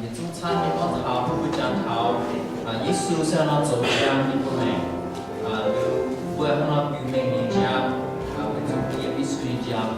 Yietc zungv camv nyei gorngv taux mbuo jangx taux Yesu se nor zoux njang nyei bun maengc. Liuz mbuo hnangv nor biux mengh nyei njang, weic zuqc mbuo yiem Yesu nyei njang.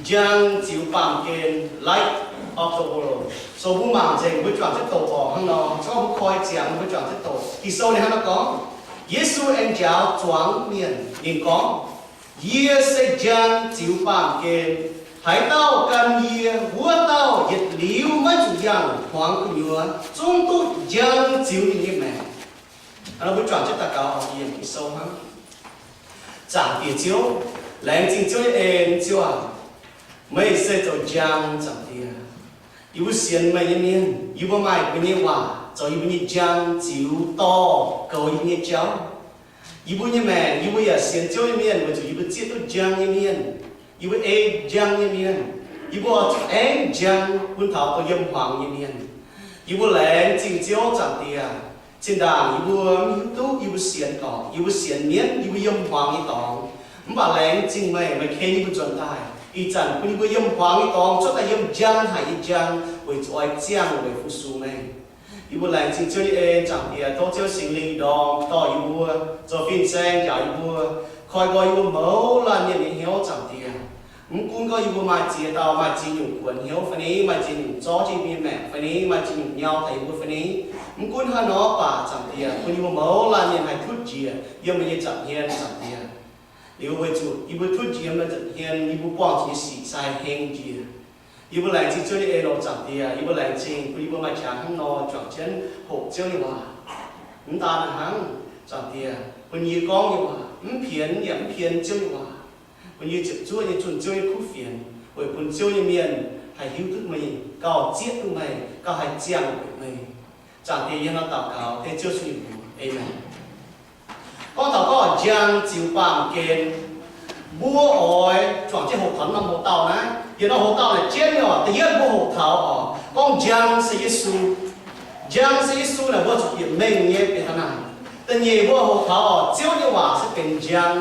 Njang ziux baamh gen, light of the world. So mbuo mangc nzengc mbuo juangc ziepc doqc orqc, hnangv nor, se gorngv mbuo koi ziangx mbuo juangc ziepc doqc, Ging-Sou ninh hnangv nor gorngv, Yesu aengx njaaux zuangx mienh, ninh gorngv, Yie se njang ziux baamh gen. Haaix dauh gan yie, wuov dauh yietc liuz maiv zuqc yangh hmuangx gu'nyuoz, zungv duqv njang ziux ninh nyei maengc. Hnangv nor mbuo juangc jienv daux gaux, yiem Ging-Sou hnangv. Zaangc Diex Ziouv, laengz zingh Ziouv nyei en, Ziouv aac. Meih se zoux njang, Zaangc Diex. Yie mbuo sienx meih nyei mienh, yie mbuo maaih meih nyei waac zoux yie mbuo nyei njang ziux dorh goux yie mbuo nyei jauv. Yie mbuo nyei maengc, yie mbuo yaac sienx Ziouv nyei mienh weic zuqc yie mbuo zieqv duqv njang nyei mienh. Yie mbuo ei njang nyei mienh. Yie mbuo oix zuqc aengv njang bun taux dongh yiem hmuangx nyei mienh. Yie mbuo laengz zingh Ziouv, Zaangc Diex. Zinh ndaangc yie mbuo mv hiuv duqv yie mbuo sienx dorngc, yie mbuo sienx mienv, yie mbuo yiem hmuangx nyei dorngx. Mv baac laengz zingh meih, meih ken yie mbuo nzuonx daaih. Ih zanc bun yie mbuo yiem hmuangx nyei dorngx cuotv daaih yiem njang haic nyei njang weic zuqc oix ziangh weic fu-sux meih. Yie mbuo laengz zingh Ziouv nyei en, Zaangc Diex. Tov Ziouv Singx Lingh ndorm dorh yie mbuo zoux fin-saeng njaaux yie mbuo, koi nqoi yie mbuo mouz laanh mienh nyei hnyouv, Zaangc Diex. Mv gunv gorngv yie mbuo maaih ziex dauh, maaih ziex nyungc kuonx hnyouv fai ni, maaih ziex nyungc zorqv jienv yie mbuo nyei maengc fai ni, maaih ziex nyungc nyau taux yie mbuo fai ni, mv gunv hnangv nor baac, Zaangc Diex, bun yie mbuo mouz laanh mienh haih tutv njiec yiem meih nyei nza'hmien, Zaangc Diex. Liuz weic zuqc yie mbuo tutv njiec yiem meih nza'hmien, yie mbuo buangh zuqc nyei sic se haih heng njiec. Yie mbuo laengz zingh Ziouv nyei en oc, Zaangc Diex. Yie mbuo laengz zingh bun yie mbuo maaih qangx hnangv nor juangc jienv hoqc Ziouv nyei waac. Mv daan hnangv, Zaangc Diex, bun yie gorngv nyei waac mv pienx yaac mv pien Ziouv nyei waac. Bun yie ziepc zuoqv nyei zunh Ziouv nyei kuv fienx, weic bun Ziouv nyei mienh haih hiuv duqv meih, gauh zieqv duqv meih, gauh haih ziangh weic meih. Zaangc Diex, yie hnangv nor daux gaux dengv Ziouv Yesu nyei mbuox. Aamen. Gorngv taux gorngv njang ziux baamh gen, mbuo oix juangc jienv hoqc taux norm hoc-dauh naaiv. Yietc norm hoc-dauh naaic jienv nyei oc. Da'yietv mbuo hoqc taux oc, gorngv njang se Yesu. Njang se Yesu naaic mbuo zuqc bieqc mengh nyei benx taux naaic. Da'nyeic mbuo hoqc taux oc, Ziouv nyei waac se benx njang.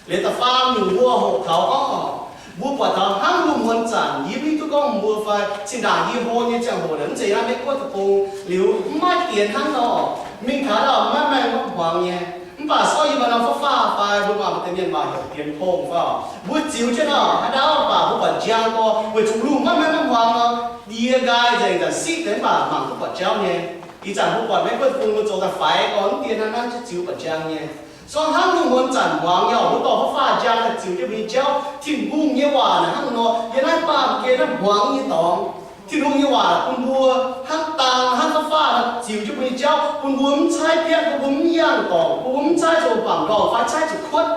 Liuz da'faam nyungc mbuo hoqc taux gorngv oc, mbuo buatc taux hnangv lungh muonz zanc, yie mv hiuv duqv gorngv mbuo fai zinh ndaangc yie hlo nyei ziangh hoc naaic, mv zeiz yiem naaiv Meiv Guoqv deic-bung liuz mv maaih dienx hnangv nor, mingh taux ndau maiv maengh maiv hmuangx nyei. Mv baac se gorngv yie maaih norm fav-fav fai mbuo maaih deix mienh maaih heuc dienx pong fai oc, mbuo ziux jienv nor haaix ndau mv baac mbuo buatc njang gorx, weic zuqc lungh maiv maengh maiv hmuangx nor, ndie nqaai nzengc, zanc siqv deix mv baac mangc duqv buatc jauv nyei. Ih zanc mbuo buatc Meiv Guoqv deic-bung mbuo zoux daaih faix gorx, mv dienx hnangv naaiv ziux buatc njang nyei. Se gorngv hnangv lungh muonz zanc hmuangx nyei oc, mbuo dorh fav-fav njang daaih ziux jienv mbuo nyei jauv. Tin-Hungh nyei waac naaic hnangv nor, yiem naaiv baamh gen naaiv hmuangx nyei dorngx. Tin-Hungh nyei waac bun mbuo hnangv dang hnangv fav-fav ziux jienv mbuo nyei jauv, bun mbuo mv caaiv biatv, bun mbuo mv yangh dorngc, bun mbuo mv caaiv zoux bangc ndorngh fai caaiv zuqc kuotv.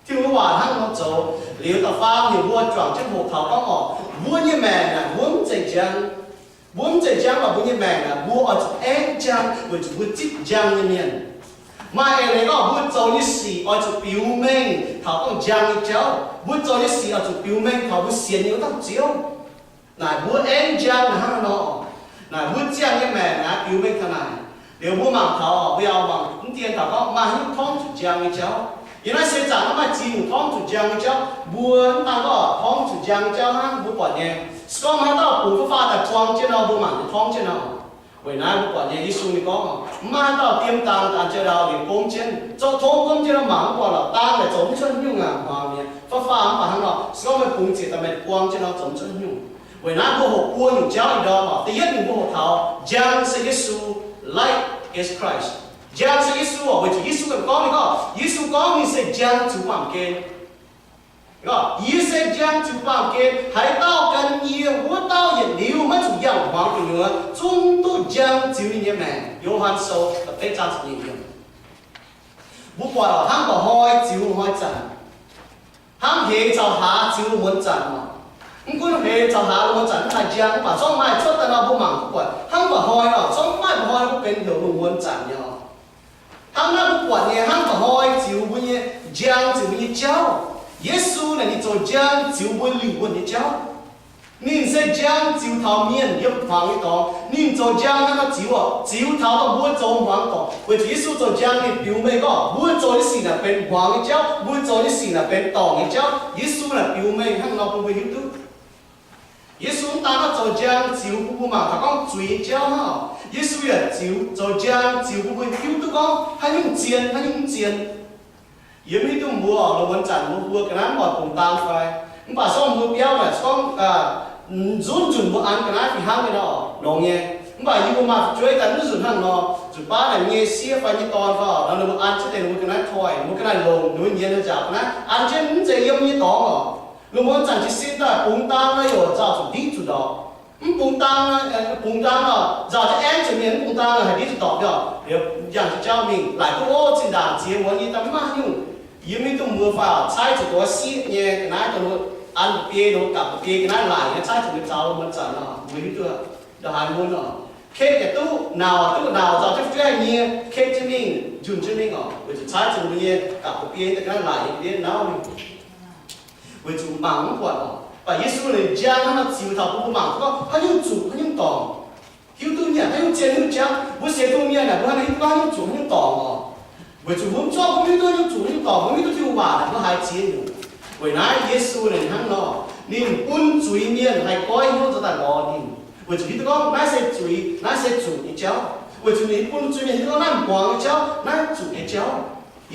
Tin-Hungh nyei waac hnangv nor zoux. Liuz da'faam nyungc mbuo juangc jienv hoqc taux gorngv oc, mbuo nyei maengc naaic mbuo mv zeiz njang. Mbuo mv zeiz njang, mv baac mbuo nyei maengc naaic mbuo oix zuqc aengv njang weic zuqc mbuo zipv njang nyei mienh. Maaih eix leiz gorngv mbuo zoux nyei sic oix zuqc biux mengh taux gorngv njang nyei jauv. Mbuo zoux nyei sic oix zuqc biux mengh taux mbuo sienx nyei wuov dauh Ziouv. Naaic mbuo aengv njang naaic hnangv nor. Naaic mbuo ziangh nyei maengc naaic biux mengh taux naaic. Liuz mbuo mangc taux, mbuo yaac mangc mv dien taux gorngv maaih haaix nyungc torngv zuqc njang nyei jauv. Yiem naaiv seix zaangc naaiv maaih ziex nyungc torngv zuqc njang nyei jauv. Mbuo mv daan gorngv torngv zuqc njang nyei jauv hnangv, mbuo buatc nyei, se gorngv maaih haaix dauh bungx fav-fav daaih buang jienv nor, mbuo mangc nyei torngv jienv nor. Weic naaiv mbuo buatc nyei Yesu ninh gorngv, mv maaih haaix dauh diem dang daaih jienv ndau liuz gomv jienv, zoux tongv gomv jienv nor mangc mv buatc lorqc, dang naaic zoux mv cuotv nyungc aqv, hmuangx nyei. Fav-fav mv baac hnangv nor, se gorngv meih bungx ziec daaih meih buang jienv nor zoux mv cuotv nyungc. Weic naaiv mbuo hoqc buo nyungc jauv ih ndorm oc. Da'yietv nyungc mbuo hoqc taux njang se Yesu, light is Christ. Njang se Yesu oc, weic zuqc Yesu ganh gorngv, ninh gorngv, Yesu gorngv ninh se njang ziux baamh gen. Gorngv, yie se njang ziux baamh gen, haaix dauh gan yie, wuov dauh yietc liuz maiv zuqc yangh hmuangx gu'nyuoz, zungv duqv njang ziux ninh nyei maengc. Yo^han Sou da'betv zaang ziepc nyeic yiemc. Mbuo buatc oc, hnangv mba'hnoi ziux hnoi zanc, hnangv heix caux hlaax ziux muonz zanc oc. Mv gunv heix caux hlaax muonz zanc mv haih njang, mv baac zorqv maaih cuotv daaih nor mbuo mangc mv buatc. Hnangv mba'hnoi oc, zorqv maaih mba'hnoi mbuo benx heuc lungh muonz zanc nyei oc. Hnangv naaiv mbuo buatc nyei, hnangv mba'hnoi ziux mbuo nyei, njang ziux mbuo nyei jauv. Yesu naaic ninh zoux njang ziux mbuo liuc wuonh nyei jauv. Ninh se njang ziux taux mienh yiem hmuangx nyei dorngx. Ninh zoux njang hnangv nor ziux oc, ziux taux dongh mbuo zoux hmuangx dorngc. Weic zuqc Yesu zoux njang ninh biux mengh gorngv mbuo zoux nyei sic naaic benx hmuangx nyei jauv, mbuo zoux nyei sic naaic benx dorngc nyei jauv. Yesu naaic biux mengh hnangv nor bun mbuo hiuv duqv. Yesu mv daan gorngv zoux njang ziux bun mbuo mangc taux gorngv zuiz nyei jauv hnangv oc. Yesu yaac ziux, zoux njang ziux bun mbuo hiuv duqv gorngv haaix nyungc zien, haaix nyungc mv zien. Yie mv hiuv duqv mbuo oc, lungh muonz zanc mbuo, mbuo ga'naaiv mv oix bungx daan fai? Mv baac se gorngv mbuo jauv naaic se gorngv nzunc nzunc mbuo an ga'naaiv fih hnangv nyei nor, longx nyei. Mv baac yie mbuo maaih fu'jueiv daaih mv nzunc hnangv nor, nzunc baav naaic nyei sieqv fai nyei dorn fai, nor ninh mbuo an jienv deix ninh mbuo ga'naaiv toi, ninh mbuo ga'naaiv longc, ninh mbuo nyienz nzaaux ga'naaiv an jienv mv zeiz yiem nyei dorngx oc. Ninh mbuo zanc jiez sin daaih bungx dang nor, yaac nzaaux zuqc ndiqv zuqc ndorqc. Mv bungx dang, bungx dang nor, nzaaux jienv aengv zuqc mienh, mv bungx dang nor haih ndiqv zuqc ndorqc nyei. Liuz yangh jienv jauv mingh, laaic duqv ov, zinh ndaangc ziex muonz nyei daaih mv maaih haaix nyungc. Yie mv hiuv duqv mbuo faaux caaiv zuqc doz sieqv nyei ga'naaiv dongh ninh mbuo an biei, ninh mbuo gapv biei ga'naaiv laaic nyei, caaiv zuqc mingh zaux wuov zanc nor, mbuo hiuv duqv ndongc haaix mun oc. Ketv yaac duqv, nauc duqv, nauc nzaaux jienv fu'jueiv haih nyie, ketv jienv mingh, njunh jienv mingh oc, weic zuqc caaiv zuqc mbuo nyei gapv biei daaih ga'naaiv laaic nyei biei nauv mingh. Weic zuqc mangc mv buatc oc. Mv baac Yesu ninh njang hnangv nor ziux taux bun mbuo mangc duqv gorngv haaix nyungc zuqc haaix nyungc dorngc. Hiuv duqv nyei haaix nyungc zien haaix nyungc jangv. Mbuo sienx Tin-Hungh mienh naaic, mbuo hnangv naaiv hiuv duqv haaix nyungc zuqc haaix nyungc dorngc oc. Weic zuqc mbuo mv zorqv, mbuo mv hiuv duqv haaix nyungc zuqc haaix nyungc dorngc, mbuo mv hiuv duqv Tin-Hungh waac naaic, mbuo haiz ziex nyungc. Weic naaiv Yesu ninh hnangv nor, ninh bun zuiz-mienh haih goiv hnyouv nzoux daaih lorz ninh. Weic zuqc hiuv duqv gorngv naaiv se zuiz, naaiv se zuqc nyei jauv. Weic zuqc ninh bun zuiz-mienh hiuv duqv gorngv naaiv mbuangz nyei jauv, naaiv zuqc nyei jauv.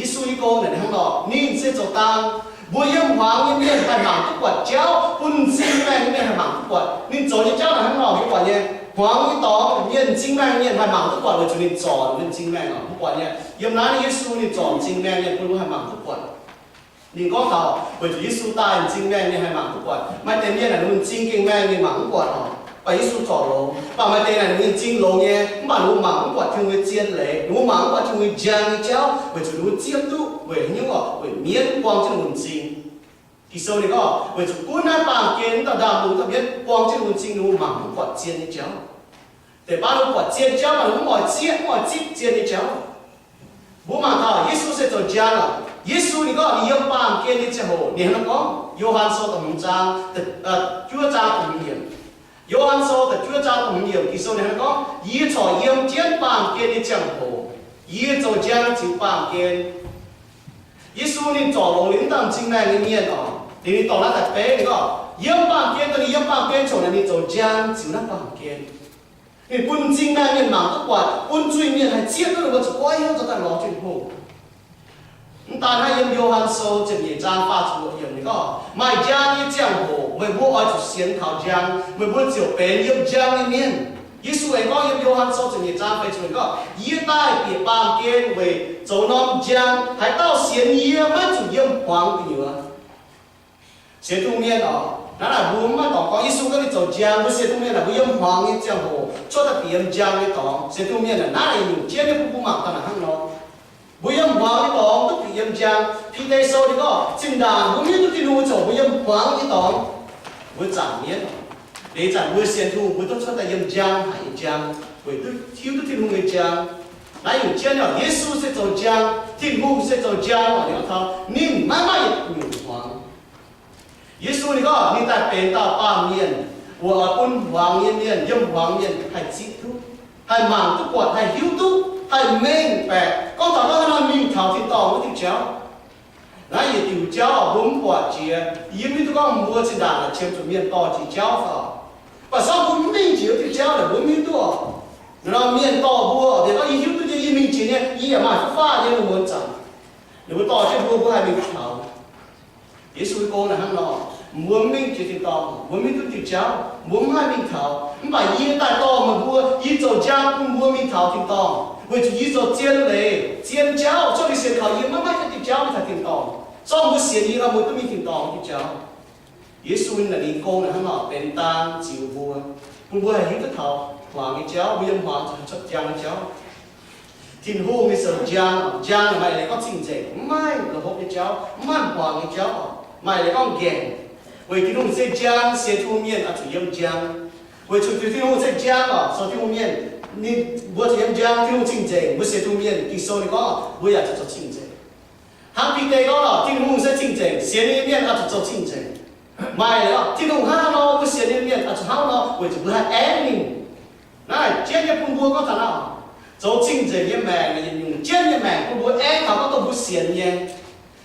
Yesu nyei gong naaic ninh hnangv nor, ninh se zoux dang, mbuo yiem hmuangx nyei mienh haih mangc duqv buatc jauv, bun m'zing maengh nyei mienh haih mangc duqv buatc. Ninh zoux nyei jauv naaic hnangv nor, mbuo buatc nyei, hmuangx nyei dorngx, mienh m'zing maengh nyei mienh haih mangc duqv buatc weic zuqc ninh zorc ninh m'zing maengh oc. Mbuo buatc nyei, yiem naaiv Yesu ninh zorc m'zing maengh nyei bun mbuo haih mangc duqv buatc. Ninh gorngv taux weic zuqc Yesu daaih m'zing maengh nyei haih mangc duqv buatc. Maaih deix mienh naaic ninh m'zing gengh maengh nyei mangc mv buatc oc, mv baac Yesu zorc longx. Mv baac maaih deix naaic ninh m'zing longx nyei, mv baac ninh mbuo mangc mv buatc Tin-Hungh nyei zien leiz, ninh mbuo mangc mv buatc Tin-Hungh nyei njang nyei jauv, weic zuqc ninh mbuo zieqv duqv weic haaix nyungc oc? Weic mienv buang jienv ninh mbuo m'zing. Ging-Sou ninh gorngv, weic zuqc gunv naaiv baamh gen wuov dauh ndaamv-lungz dauh mienv buang jienv ninh mbuo m'zing, ninh mbuo mangc mv buatc zien nyei jauv. Deix baav ninh mbuo buatc zien jauv, mv baac ninh mbuo mv oix zieqv, mv oix zipv zien nyei jauv. Mbuo mangc taux Yesu se zoux njang oc. Yesu ninh gorngv ninh yiem baamh gen nyei ziangh hoc, ninh hnangv naaiv gorngv, Yo^han Sou da'hmz zaang, juov zaang da'hmz yiemc. Yo^han Sou da'juov zaang da'hmz yiemc, Ging-Sou ninh hnangv naaiv gorngv, Yie corc yiem jienv baamh gen nyei ziangh hoc, yie zoux njang ziux baamh gen. Yesu ninh zorc longx ninh mv dangh m'zing maengh nyei mienh oc. Ninh, ninh dorh naaiv daaih beiv ninh gorngv, yiem baamh gen, dongh ninh yiem baamh gen ziangh hoc naaic ninh zoux njang ziux naaiv baamh gen. Ninh bun m'zing maengh mienh mangc duqv buatc, bun zuiz-mienh haih zieqv duqv ninh mbuo zuqc goiv hnyouv nzoux daaih lorz Tin-Hungh. Mv daan naaiv, yiem Yo^han Sou ziepc nyeic zaang faah ziepc luoqc yiemc ninh gorngv, maaih njang nyei ziangh hoc meih mbuo oix zuqc sienx kaux njang, meih mbuo ziouc benx yiem njang nyei mienh. Yesu aengx gorngv yiem Yo^han Sou ziepc nyeic zaang feix ziepc luoqc gorngv, Yie daaih bieqc baamh gen weic zoux norm njang. Haaix dauh sienx yie maiv zuqc yiem hmuangx gu'nyuoz. Sienx Tin-Hungh mienh oc, naaiv naaic mbuo mv maaih dorngx gorngv Yesu gorngv ninh zoux njang. Mbuo sienx Tin-Hungh mienh naaic, mbuo yiem hmuangx nyei ziangh hoc cuotv daaih bieqc yiem njang nyei dorngx. Sienx Tin-Hungh mienh naaic, naaiv nyungc jienv nyei bun mbuo mangc gaax naaic hnangv nor. Mbuo yiem hmuangx nyei dorngx duqv bieqc yiem njang. Bide Sou ninh gorngv, zinh ndaangc mbuo mv hiuv duqv Tin-Hungh zoux, mbuo yiem hmuangx nyei dorngx, mbuo zaangc mienv oc. Deix zaangc mbuo sienx Tin-Hungh, mbuo duqv cuotv daaih yiem njang haic nyei njang, weic duqv hiuv duqv Tin-Hungh nyei njang. Naaiv nyungc jienv oc, Yesu se zoux njang, Tin-Hungh se zoux njang oc. Ninh gorngv taux ninh maiv maaih yietc nyungc hmuangx. Yesu ninh gorngv ninh daaih benx dauh baamh mienh, weic oix bun hmuangx nyei mienh, yiem hmuangx mienh haih zieqv duqv, haih mangc duqv buatc, haih hiuv duqv, haih mengh baeqc gorngv taux gorngv haaix nor mingh taux tin-dorngh wuov diuh jauv. Naaiv yietc diuc jauv mbuo mv buatc jiex. Yie mv hiuv duqv gorngv mbuo zinh ndaangc qiemx zuqc mienh dorh jiex jauv fai. Mv baac se gorngv mbuo mv mingh jiex wuov diuh jauv naaic mbuo mv hiuv duqv oc. Naaiv nor mienh dorh mbuo oc, mienh gorngv yie hiuv duqv nyei, yie mingh jiex nyei, yie yaac maaih fav-fav nyei lungh muonz zanc. Ninh mbuo dorh jienv mbuo, mbuo haih mingh taux. Yesu nyei gong naaic hnangv nor, mbuo mv mingh jiex tin-dorngh, mbuo mv hiuv duqv diuh jauv, mbuo mv haih mingh taux. Mv baac yie daaih dorh meih mbuo, yie zoux njang bun mbuo mingh taux tin-dorngh, weic zuqc yie zoux zien leiz, zien jauv, zorqv mingh sienx kaux yie maiv maaih diuh jauv mingh taux tin-dorngh. Zorqv mbuo sienx yie nor, mbuo duqv mingh tin-dorngh diuh jauv. Yesu naaic ninh gong naaic hnangv nor benx dang ziux mbuo, bun mbuo haih hiuv duqv taux hmuangx nyei jauv, mbuo yiem hmuangx zuqc cuotv njang nyei jauv. Tin-Hungh nyei sou njang, njang maaih leiz gorngv cing-nzengc, mv maaih la'hopv nyei jauv, mv maaih hmuangx nyei jauv. Maaih leiz gorngv nqaengc. Weic Tin-Hungh se njang, sienx Tin-Hungh mienh oix zuqc yiem njang. Weic zuqc Tin-Hungh se njang oc, zoux Tin-Hungh mienh, ninh, mbuo zuqc yiem njang. Tin-Hungh cing-nzengc, mbuo sienx Tin-Hungh mienh, Ging-Sou ninh gorngv mbuo yaac zuqc zoux cing-nzengc. Hnangv Bide gorngv oc, Tin-Hungh se cing-nzengc, sienx ninh nyei mienh oix zuqc zoux cing-nzengc. Maaih leiz gorngv Tin-Hungh hnangv haaix nor, mbuo sienx ninh nyei mienh oix zuqc hnangv haaix nor, weic zuqc mbuo haih aengv ninh. Naaiv jienv nyei bun mbuo gorngv taux naaiv, zoux cing-nzengc nyei maengc, yietc nyungc jienv nyei maengc bun mbuo aengv taux gorngv dongh mbuo sienx nyei.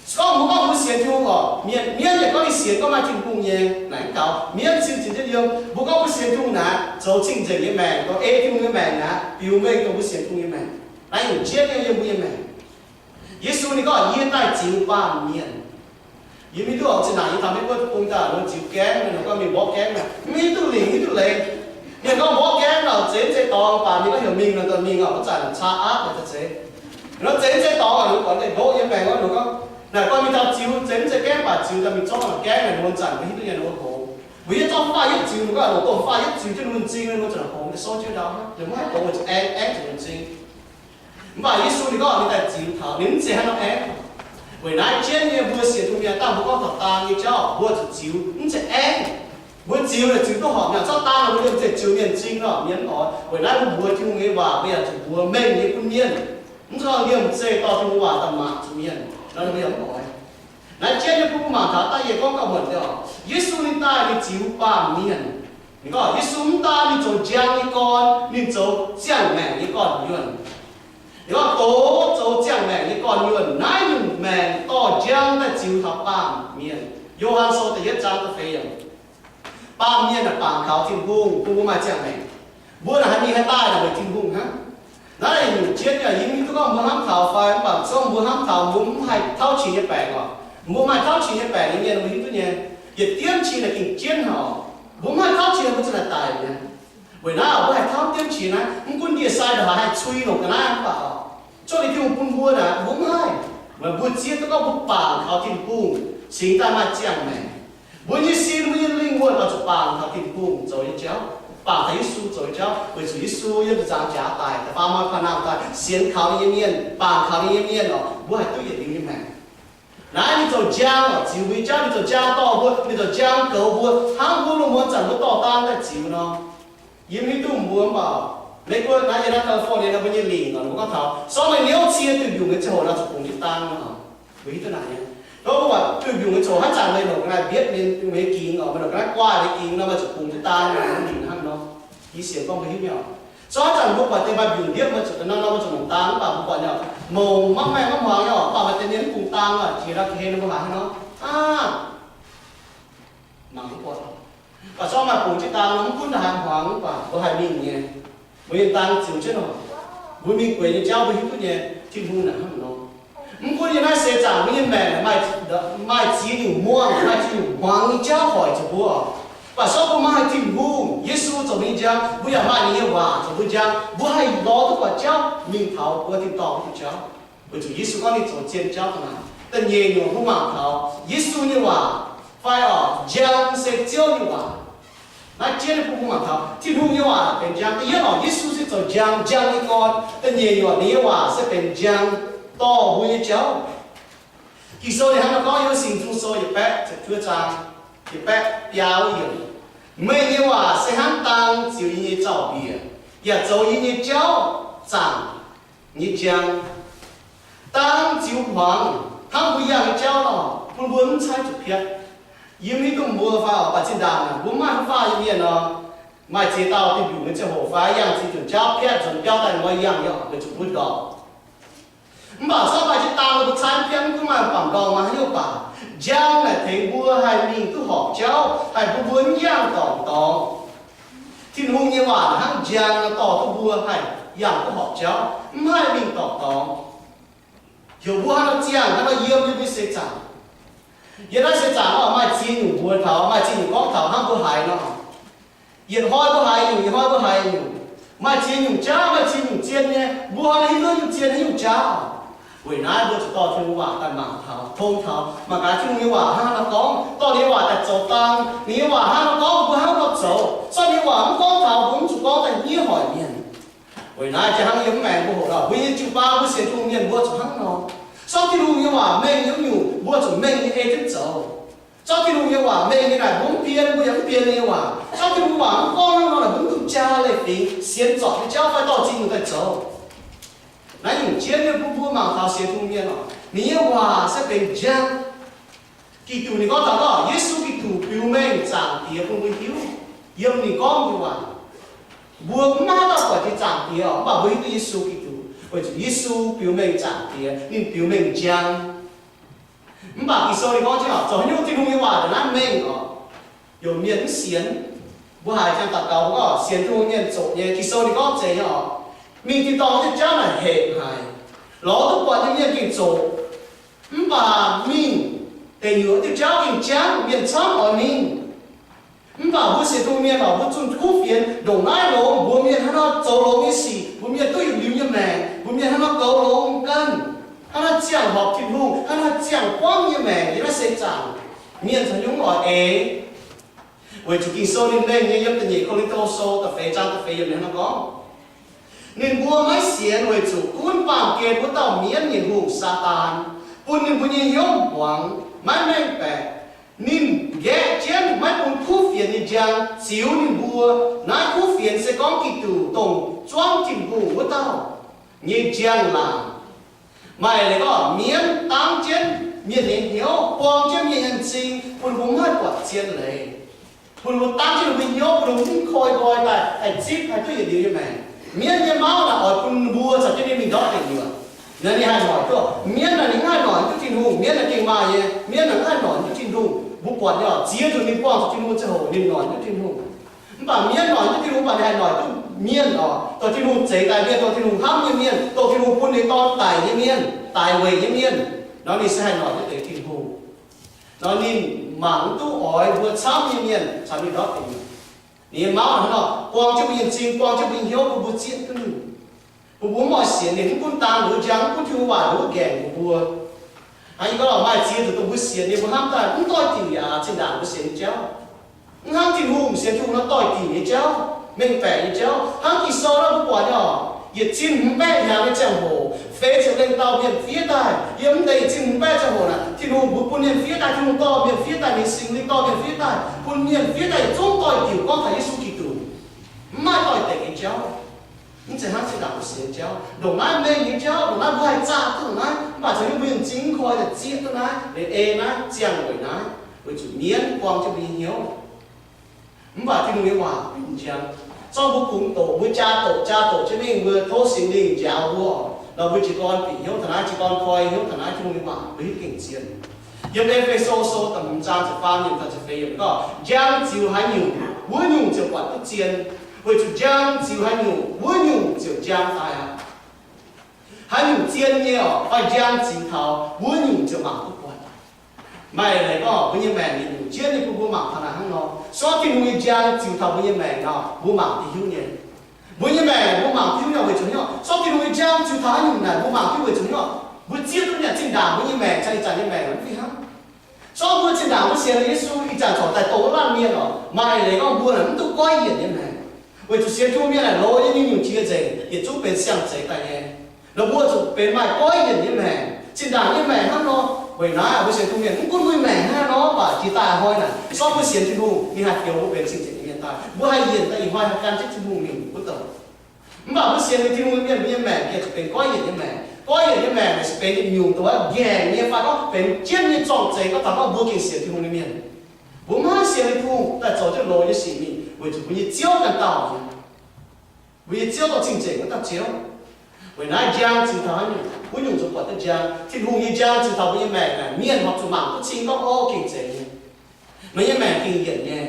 Se gorngv mbuo gorngv mbuo sienx Tin-Hungh oc, mienh, mienv yaac gorngv ninh sienx gorngv maaih Tin-Hungh nyei, naaic mv taux. Mienv sin cing jienv yiem, mbuo gorngv mbuo sienx Tin-Hungh naaic, zoux cing-nzengc nyei maengc, dongh ei Tin-Hungh nyei maengc naaic, biux mengh dongh mbuo sienx Tin-Hungh nyei maengc. Naaiv nyungc jienv nyei yiem mbuo nyei maengc. Yesu ninh gorngv, yie daaih ziux baamh mienh. Yie mv hiuv duqv oc, zinh ndaangc yie taux Meiv Guoqv deic-bung daaih, ninh ziux gaengv, ninh gorngv mingh mborqv gaengv naaic, mv hiuv duqv lingc, mv hiuv duqv leiz. Mienh gorngv mborqv gaengv naaic, zeiz mv zeiz dorngx, mv baac ninh gorngv heuc mingh nor, dorh mingh oc, wuov zanc caa aapv naaic, zeiz, nor zeiz mv zeiz dorngx, ninh buatc deix ndoqv yiem maengx wuov, ninh gorngv, naaic gorngv mingh taux ziux, zeiz mv zeiz gaengv, mv baac ziux daaih mingh zorqv gaengv naaic, ninh wuov zanc mv hiuv duqv nyei, ninh wuov hoc. Weic yie zorqv faah yietv ziux, ninh gorngv longc dongh faah yietv ziux jienv ninh wuov m'zing, ninh wuov zanc hoc, ninh souv jienv ndau, ninh mv haih goux, weic zuqc aengx, aengv zuqc ninh m'zing. Mv baac Yesu ninh gorngv ninh daaih ziux taux, ninh mv zeiz hnangv nor aengv. Weic naaiv jienv nyei mbuo sienx Tin-Hungh mienh dangh mbuo gorngv taux dang nyei jauv, mbuo zuqc ziux, mv zeiz aengv. Mbuo ziux naaic ziux duqv horpc, mv zorqv dang, mbuo liemh zeih ziux mienh m'zing nor, mienh mv oix. Weic naaiv mbuo mbuox Tin-Hungh nyei waac, mbuo yaac zuqc mbuox mengh nyei bun mienh. Mv zeiz liemh zeih dorh Tin-Hungh waac daaih mangc zuqc mienh nor, mbuo yaac mv oix. Naaiv jienv nyei bun mbuo mangc taux da'yietv gorngv gauh muonc nyei oc. Yesu ninh daaih ninh ziux baamh mienh. Ninh gorngv Yesu mv daan ninh zoux njang nyei gorn, ninh zoux ziangh maengc nyei gorn-nyuonh. Ninh gorngv doz zoux ziangh maengc nyei gorn-nyuonh, naaiv nyungc maengc dorh njang daaih ziux taux baamh mienh. Yo^han Sou da'yietv zaang da'feix yiemc. Baamh mienh naaic bangc kaux Tin-Hungh, bun mbuo maaih ziangh maengc. Mbuo naaic haih mingh haih daaih naaic weic Tin-Hungh hnangv. Naaiv nyungc jienv yaac yie mv hiuv duqv gorngv mbuo hnamv taux fai, mv baac se gorngv mbuo hnamv taux mbuo mv haih tauv qiex nyei baengc oc. Mbuo maaih tauv qiex nyei baengc nyei mienh mbuo hiuv duqv nyei. Yietc diemv qiex naaic gengh jienv haic oc. Mbuo mv haih tauv qiex mbuo za'gengh naaic daic mi'aqv. Weic naaiv mbuo haih tauv diemv qiex naaiv, mv gunv ndie-sai ndongc haaix haih cui longc ga'naaiv mv baac oc, cuotv liuz Tin-Hungh bun mbuo naaic mbuo mv haih. Weic mbuo zieqv duqv gorngv mbuo bangc kaux Tin-Hungh cingx daaih maaih ziangh maengc. Mbuo nyei sin, mbuo nyei lingh wuonh oix zuqc bangc taux Tin-Hungh zoux nyei jauv, bangc taux Yesu zoux nyei jauv, weic zuqc Yesu yiem ziepc nzaangc jaax daic, da'faam hnoi paav nangh daaih, sienx kaux ninh nyei mienh, bangc kaux ninh nyei mienh oc, mbuo haih duqv yietc liuz nyei maengc. Naaiv ninh zoux njang oc, ziux mbuo nyei jauv, ninh zoux njang dorh mbuo, ninh zoux njang goux mbuo, hnangv mbuo lungh muonz zanc mbuo dorh dang daaih ziux nor. Yie mv hiuv duqv mbuo mv baac Meiv Guoqv naaiv, yiem naaiv California naaiv mbuo nyei lingc oc, ninh mbuo gorngv taux sorng meih niouv cie duih mbiungc nyei ziangh hoc nor zuqc bungx jienv dang nor. Mbuo hiuv duqv naaic nyei. Gorngv mbuo buatc duih mbiungc nyei ziangh hoc haaix zanc meih longc ga'naaiv mbietv ninh mbuo nyei gingx oc, meih longc ga'naaiv guaaih ninh gingx nor, meih zuqc bungx jienv dang nor, mv lingc hnangv nor. Yie sienx gorngv mbuo hiuv mi'aqv. Sorng haaix zanc mbuo buatc deix maaih mbiungc mbietv, meih zuqc nor nor, meih zuqc longc dang, mv baac mbuo buatc nyei oc, mouc mangv maengh mangv hmuangx nyei oc, mv baac maaih deix mienh mv bungx dang oc, jiex ndau ga'hlen ninh mbuo haiz hnangv nor. Aav, mangc mv buatc. Mv baac sorng maaih bungx jienv dang nor, mv gunv ndau haaix hmuangx, mv baac mbuo haih mingh nyei. Mbuo nyei dang ziux jienv oc. Mbuo mingh gueix nyei jauv mbuo hiuv duqv nyei, Tin-Hungh naaic hnangv nor. Mv gunv yiem naaiv seix zaangc mbuo nyei maengc maaih, maaih ziex nyungc muangh, maaih ziex nyungc hmuangx nyei jauv hoic zuqc mbuo. Mv baac sorng mbuo maaih Tin-Hungh, Yesu zoux mbuo nyei njang, mbuo yaac maaih ninh nyei waac zoux mbuo njang, mbuo haih lorz duqv buatc jauv mingh taux mbuo tin-dorngh wuov nyei jauv. Weic zuqc Yesu gorngv ninh zoux zien jauv daaih. Da'nyeic nyungc mbuo mangc taux Yesu nyei waac fai oc, njang se Ziouv nyei waac. Naaiv jienv bun mbuo mangc taux Tin-Hungh nyei waac benx njang. Da'yietv oc, Yesu se zoux njang, njang nyei gorn. Da'nyeic nyungc ninh nyei waac se benx njang dorh mbuo nyei jauv. Ging-Sou ninh hnangv naaiv gorngv, yiem Singx Nzung Sou yietc baeqv ziepc juov zaang, yietc baeqv biaa yiemc, meih nyei waac se hnangv dang ziux yie nyei zaux-mbiec, yaac zoux yie nyei jauv zaangc nyei njang. Dang ziux hmuangx hnangv mbuo yangh nyei jauv nor, bun mbuo mv caaiv zuqc piatv. Yie mv hiuv duqv mbuo fai oc, baac zinh ndaangc mbuo mv maaih haaix faah nyei mienh nor, maaih ziex dauh duih mbiungc nyei ziangh hoc fai yangh ziex nyungc jauv piatv nzuonx biauv daaih nor yangh nyei oc, weic zuqc mbuo ndorpc. Mv baac zorqv maaih jienv dang mbuo caaiv piatv, mv gunv maaih bangc ndorm maaih haaix nyungc baac, njang naaic tengx mbuo haih mingh duqv horpc jauv, haih bun mbuo mv yangh dorngc dorngx. Tin-Hungh nyei waac hnangv njang dorh duqv mbuo haih yangh duqv horpc jauv, mv haih mingh dorngc dorngx. Heuc mbuo hnangv nor ziangh, hnangv nor yiem yiem mbuo seix zaangc. Yiem naaiv seix zaangc oc, maaih ziex nyungc mbuox taux, maaih ziex nyungc gorngv taux hnangv mbuo haiz nor. Yietc hnoi mbuo haiz nyungc, yietc hnoi mbuo haiz nyungc. Maaih ziex nyungc jauv, maaih ziex nyungc zien nyei. Mbuo hnangv nor hiuv duqv nyungc zien nyei nyungc jauv. Weic naaiv mbuo zuqc dorh Tin-Hungh waac daaih mangc taux, tong taux, mangc gaax Tin-Hungh nyei waac hnangv nor gorngv, dorh ninh nyei waac daaih zoux dang. Ninh nyei waac hnangv nor gorngv, mbuo hnangv nor zoux. Zorqv ninh nyei waac mv gorngv taux, mbuo mv zuqc gorngv daaih hniev hoic mienh. Weic naaiv jiex hnangv yiem mv maengx mbuo hoqc nor, mbuo nyei jiu-baang mbuo sienx Tin-Hungh mienh mbuo zuqc hnangv nor. Zorqv Tin-Hungh nyei waac mengh nyei nyungc, mbuo zuqc mengh nyei ei jienv zoux. Zorqv Tin-Hungh nyei waac mengh nyei naaic, mbuo mv bien, mbuo yaac mv bien ninh nyei waac. Zorqv Tin-Hungh waac mv gorngv hnangv nor naaic, mbuo mv dungx jaa leiz-fingx sienx zorc nyei jauv fai dorh ziex nyungc daaih zoux. Naaiv nyungc jienv nyei bun mbuo mangc taux sienx Tin-Hungh mienh oc, ninh nyei waac se benx njang. Giduc ninh gorngv taux gorngv Yesu Giduc biux mengh Zaangc Diex bun mbuo hiuv yiem ninh gorngv nyei waac. Mbuo mv maaih haaix dauh buatc jiex Zaangc Diex oc, mv baac mbuo hiuv duqv Yesu Giduc, weic zuqc Yesu biux mengh Zaangc Diex, ninh biux mengh njang. Mv baac Ging-Sou ninh gorngv jienv oc, zoux haaix nyungc Tin-Hungh nyei waac ndongc naaiv mengh oc, youc mienh mv sienx. Mbuo haiz jangx daux gaux gorngv sienx Tin-Hungh mienh zoqc nyei. Ging-Sou ninh gorngv zeiz nyei oc, mingh tin-dorngh nyei jauv naaic hepc haic, lorz duqv buatc nyei mienh gengh zoqc. Mv baac mingh Deic nyuoqc diuh jauv gengh jangv, mienh camv oix mingh. Mv baac mbuo sienx Tin-Hungh mienh oc, mbuo zunh kuv fienx ndongc naaiv longx, mbuox mienh hnangv nor zoux longx nyei sic, mbuox mienh duqv yietc liuz nyei maengc, mbuox mienh hnangv nor goux longx ganh, hnangv nor ziangh horpc Tin-Hungh, hnangv nor ziangh buangv nyei maengc yiem naaiv seix zaangc. Mienh caux nyungc oix eix. Weic zuqc Ging-Sou ninh mengh nyei yiem da'nyeic Ko^lin^to Sou da'feix zaang da'feix yiemc ninh hnangv nor gorngv, ninh mbuo maiv sienx weic zuqc gunv baamh gen wuov dauh mienv nyei hungh, Saadaan, bun ninh mbuo nyei hnyouv muangx, maiv mengh baeqc. Ninh nqaeqv jienv maiv bun kuv fienx nyei njang ziux ninh mbuo. Naaiv kuv fienx se gorngv Giduc, dongh zuangv Tin-Hungh wuov dauh, nyei njang-laangc. Maaih leiz gorngv mienv dangv jienv mienh nyei hnyouv, buang jienv mienh nyei m'zing, bun mbuo maiv buatc zien leiz, bun mbuo dangv jienv mbuo hnyouv, bun mbuo mv koi nqoi daaih haih zipv haih duqv yietc liuz nyei maengc. Mienv nyei mauv naaic oix bun mbuo caux jienv ninh mingh ndortv deic nyuoqc. Naaiv ninh haih noic duqv. Mienv naaic ninh mv haih noic duqv Tin-Hungh. Mienv naaic gengh maaih nyei. Mienv naaic mv haih noic duqv Tin-Hungh. Mbuo buatc nyei oc, ziex nzunc ninh buangh zuqc Tin-Hungh ziangh hoc ninh noic duqv Tin-Hungh. Mv baac mienv noic duqv Tin-Hungh, mv baac ninh haih noic duqv mienh oc, dongh Tin-Hungh zeix daaih mienh, dongh Tin-Hungh hnamv nyei mienh, dongh Tin-Hungh bun ninh dorn daic nyei mienh, daic weic nyei mienh. Nor ninh se haih noic duqv deix Tin-Hungh. Nor ninh mangc mv duqv oix mbuo camv nyei mienh caux ninh ndortv deic nyuoqc. Ninh nyei mauv hnangv nor buang jienv mbuo nyei m'zing, buang jienv mbuo nyei hnyouv, bun mbuo zieqv duqv ninh, bun mbuo mv oix sienx ninh, mv gunv dang nduov njang, mv gunv Tin-Hungh waac nduov nqaengc mbuox mbuo. Hnangv yie gorngv maaih ziex nzunc dongh mbuo sienx ninh, mbuo hnamv daaih mv doix-diuc yaac zinh ndaangc mbuo sienx nyei jauv. Mv hnangv Tin-Hungh, sienx Tin-Hungh nor doix-diuc nyei jauv, mengh baeqc nyei jauv. Hnangv Ging-Sou nor mbuo buatc nyei oc, yietc cin hmz baeqv hnyangx nyei ziangh hoc, feix ziepc lengh dauh mienh fiev daaih. Yiem mv deix yietc cin hmz baeqv ziangh hoc naaic, Tin-Hungh mbuox bun mienh fiev daaih, Tin-Hungh dorh mienh fiev daaih, ninh Singx Lingh dorh mienh fiev daaih, bun mienh fiev daaih yietc zungv doix-diuc gorngv taux Yesu Giduc. Mv maaih doix-dekc nyei jauv. Mv zeiz hnangv zinh ndaangc mbuo sienx nyei jauv. Ndongc naaiv mengh nyei jauv, ndongc naaiv mbuo haih zaah duqv ndongc naaiv, mv baac caux yiem mbuo nyei m'zing mv koi daaih zieqv duqv naaiv, liuz ei naaiv, ziangh weic naaiv, weic zuqc mienv buang jienv mbuo nyei hnyouv. Mv baac Tin-Hungh nyei waac benx njang. Zorqv mbuo kungx doqc, mbuo jaa doqc, jaa doqc jienv mingh, mbuo tov Singx Lingh njaaux mbuo, nor mbuo jiez gorn bieqc hnyouv taux naaiv, jiez gorn koi hnyouv taux naaiv, Tin-Hungh nyei waac mbuo hiuv gengh zien. Yiem E^fe^so Sou da'hmz zaang ziepc faam yiemc taux ziepc feix yiemc gorngv, njang ziux haaix nyungc, wuov nyungc ziouc buatc duqv zien. Weic zuqc njang ziux haaix nyungc, wuov nyungc ziouc njang daaih aqv. Haaix nyungc zien nyei oc, fai njang ziux taux, wuov nyungc ziouc mangc duqv buatc. Maaih leiz gorngv mbuo nyei maengc yietc nyungc jienv nyei bun mbuo mangc taux naaic hnangv nor. Sortv Tin-Hungh nyei njang ziux taux mbuo nyei maengc nor, mbuo mangc duqv hiuv nyei. Mbuo nyei maengc mbuo mangc duqv hiuv nyei weic zuqc nyei, sortv Tin-Hungh nyei njang ziux taux haaix nyungc naaic mbuo mangc duqv weic zuqc nyei, mbuo zieqv duqv nyei zinh ndaangc mbuo nyei maengc caux ih zanc nyei maengc mv fih hnangv. Sortv mbuo zinh ndaangc mbuo sienx Yesu ih zanc corc daaih dongh wuov laanh mienh oc, maaih leiz gorngv mbuo naaic mv duqv goiv yienc nyei maengc. Weic zuqc sienx Tin-Hungh mienh naaic loz nyei nyungc-nyungc jiex nzengc, yietc zungv benx siang-zeix daaih nyei. Nor mbuo zuqc benx maaih goiv yienc nyei maengc, zinh ndaangc nyei maengc hnangv nor. Weic naaiv mbuo sienx Tin-Hungh mienh mv gunv mbuo nyei maengc hnangv nor, mv baac jiex daaih hnoi naaic, sortv mbuo sienx Tin-Hungh ninh haih fioux mbuo benx cing-nzengc nyei mienh daaih. Mbuo haih yienc daaih ih hnoi haih gan jienv Tin-Hungh mingh wuov douc. Mv baac mbuo sienx Tin-Hungh nyei mienh, mbuo nyei maengc gengh zuqc benx goiv yienc nyei maengc. Goiv yienc nyei maengc naaic se benx yietc nyungc dongh wuov nqaengc nyei fai gorngv benx jienv nyei zorng-zengx, gorngv taux gorngv mbuo gengh sienx Tin-Hungh nyei mienh. Mbuo mv haih sienx Tin-Hungh daaih zoux jienv loz nyei sic mingh, weic zuqc mbuo nyei Ziouv ganh dauh nyei. Mbuo nyei Ziouv dongh cing-nzengc wuov dauh Ziouv. Weic naaiv njang ziux taux haaix nyungc, wuov nyungc ziouc buatc duqv njang. Tin-Hungh nyei njang ziux taux mbuo nyei maengc naaic, mienh horpc zuqc mangc duqv cing gorngv, o, gengh zeiz nyei. Meih nyei maengc gengh yienc nyei.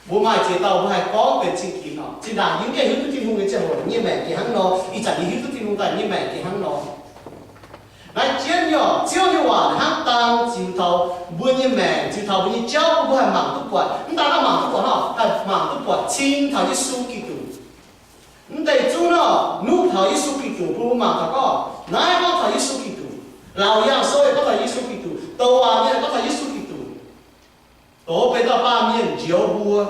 Mbuo maaih ziex dauh mbuo haih gorngv benx cing-ginx oc. Zinh ndaangc yie mv gaengh hiuv duqv Tin-Hungh nyei ziangh hoc, yie nyei maengc gengh hnangv nor. Ih zanc yie hiuv duqv Tin-Hungh daaih, yie nyei maengc gengh hnangv nor. Naaiv jienv nyei oc, Ziouv nyei waac hnangv dang ziux taux mbuo nyei maengc, ziux taux mbuo nyei jauv, mbuo haih mangc duqv buatc. Mv daan mangc duqv buatc hnangv, haih mangc duqv buatc cing taux Yesu Giduc. Mv deix zungv nor, nuqv taux Yesu Giduc bun mbuo mangc taux gorngv, naaiv gorngv taux Yesu Giduc. Laauc Yaangh Sou yaac gorngv taux Yesu Giduc. Douc waac mienh gorngv taux Yesu Giduc. Doz benx dauh baamh mienh njoux mbuo.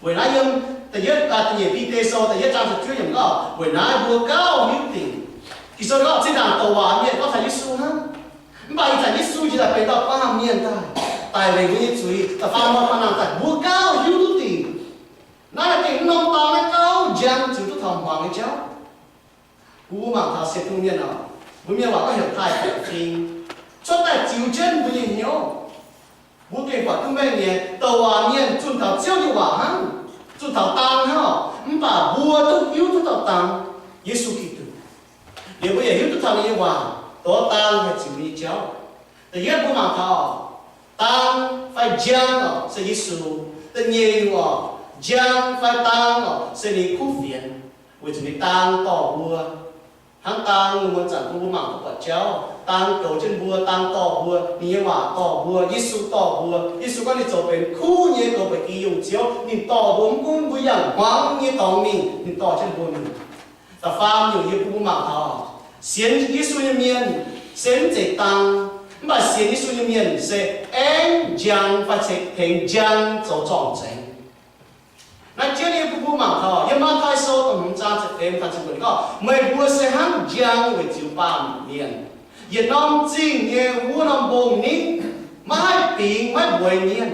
Weic naaiv yiem da'yietv, da'nyeic Bide Sou da'yietv zaang ziepc juov yiemc gorngv, weic naaiv mbuo gauh hiuv dingc. Ging-Sou gorngv zinh ndaangc douc waac mienh gorngv taux Yesu hnangv. Mv baac ih zanc Yesu njiec daaih benx dauh baamh mienh daaih, daic weic mbuo nyei zuiz, da'faam hnoi faanv nangh daaih, mbuo gauh hiuv duqv dingc. Naaiv gengh mv norm dau naaiv gauh njang ziux duqv taux hmuangx nyei jauv. Mbuo mangc taux sienx Tin-Hungh mienh oc, mbuo mienh waac gorngv heuc taaih baeqc fing, cuotv daaih ziux jienv mbuo nyei hnyouv. Mbuo gengh buatc duqv mengh nyei, douc waac mienh zunh taux Ziouv nyei waac hnangv, zunh taux dang hnangv oc, mv baac mbuo duqv hiuv duqv dauh dang, Yesu Giduc. Liuz mbuo yaac hiuv duqv taux ninh nyei waac, dongh dang haih ziux mbuo nyei jauv. Da'yietv mbuo mangc taux oc, dang fai njang oc se Yesu. Da'nyeic nyungc oc, njang fai dang oc se ninh kuv fienx, weic zuqc ninh dang dorh mbuo. Hnangv dang wuov zanc mbuo mangc duqv buatc jauv, Dang goux jienv mbuo, dang dorh mbuo, ninh nyei waac dorh mbuo, Yesu dorh mbuo. Yesu gorngv ninh zoux benx kuv nyei goux ba'gi yungh Ziouv. Ninh dorh mbuo mv gunv mbuo yangh hmuangx nyei dorngx mingh, ninh dorh jienv mbuo mingh. Da'faam nyungc yie bun mbuo mangc taux, sienx Yesu nyei mienh se mv zeiz dang, mv baac sienx Yesu nyei mienh se aengv njang fai tengx njang zoux zorng-zengx. Naaiv jienv yie bun mbuo mangc taux yiem Matv^taai Sou da'hmz zaang ziepc feix taux ziepc luoqc gorngv, meih mbuo se hnangv njang weic ziux baamh mienh. Yietc norm zingh nyei wuov norm mbong-nitv maiv haih bingx maiv mbueiz mienh.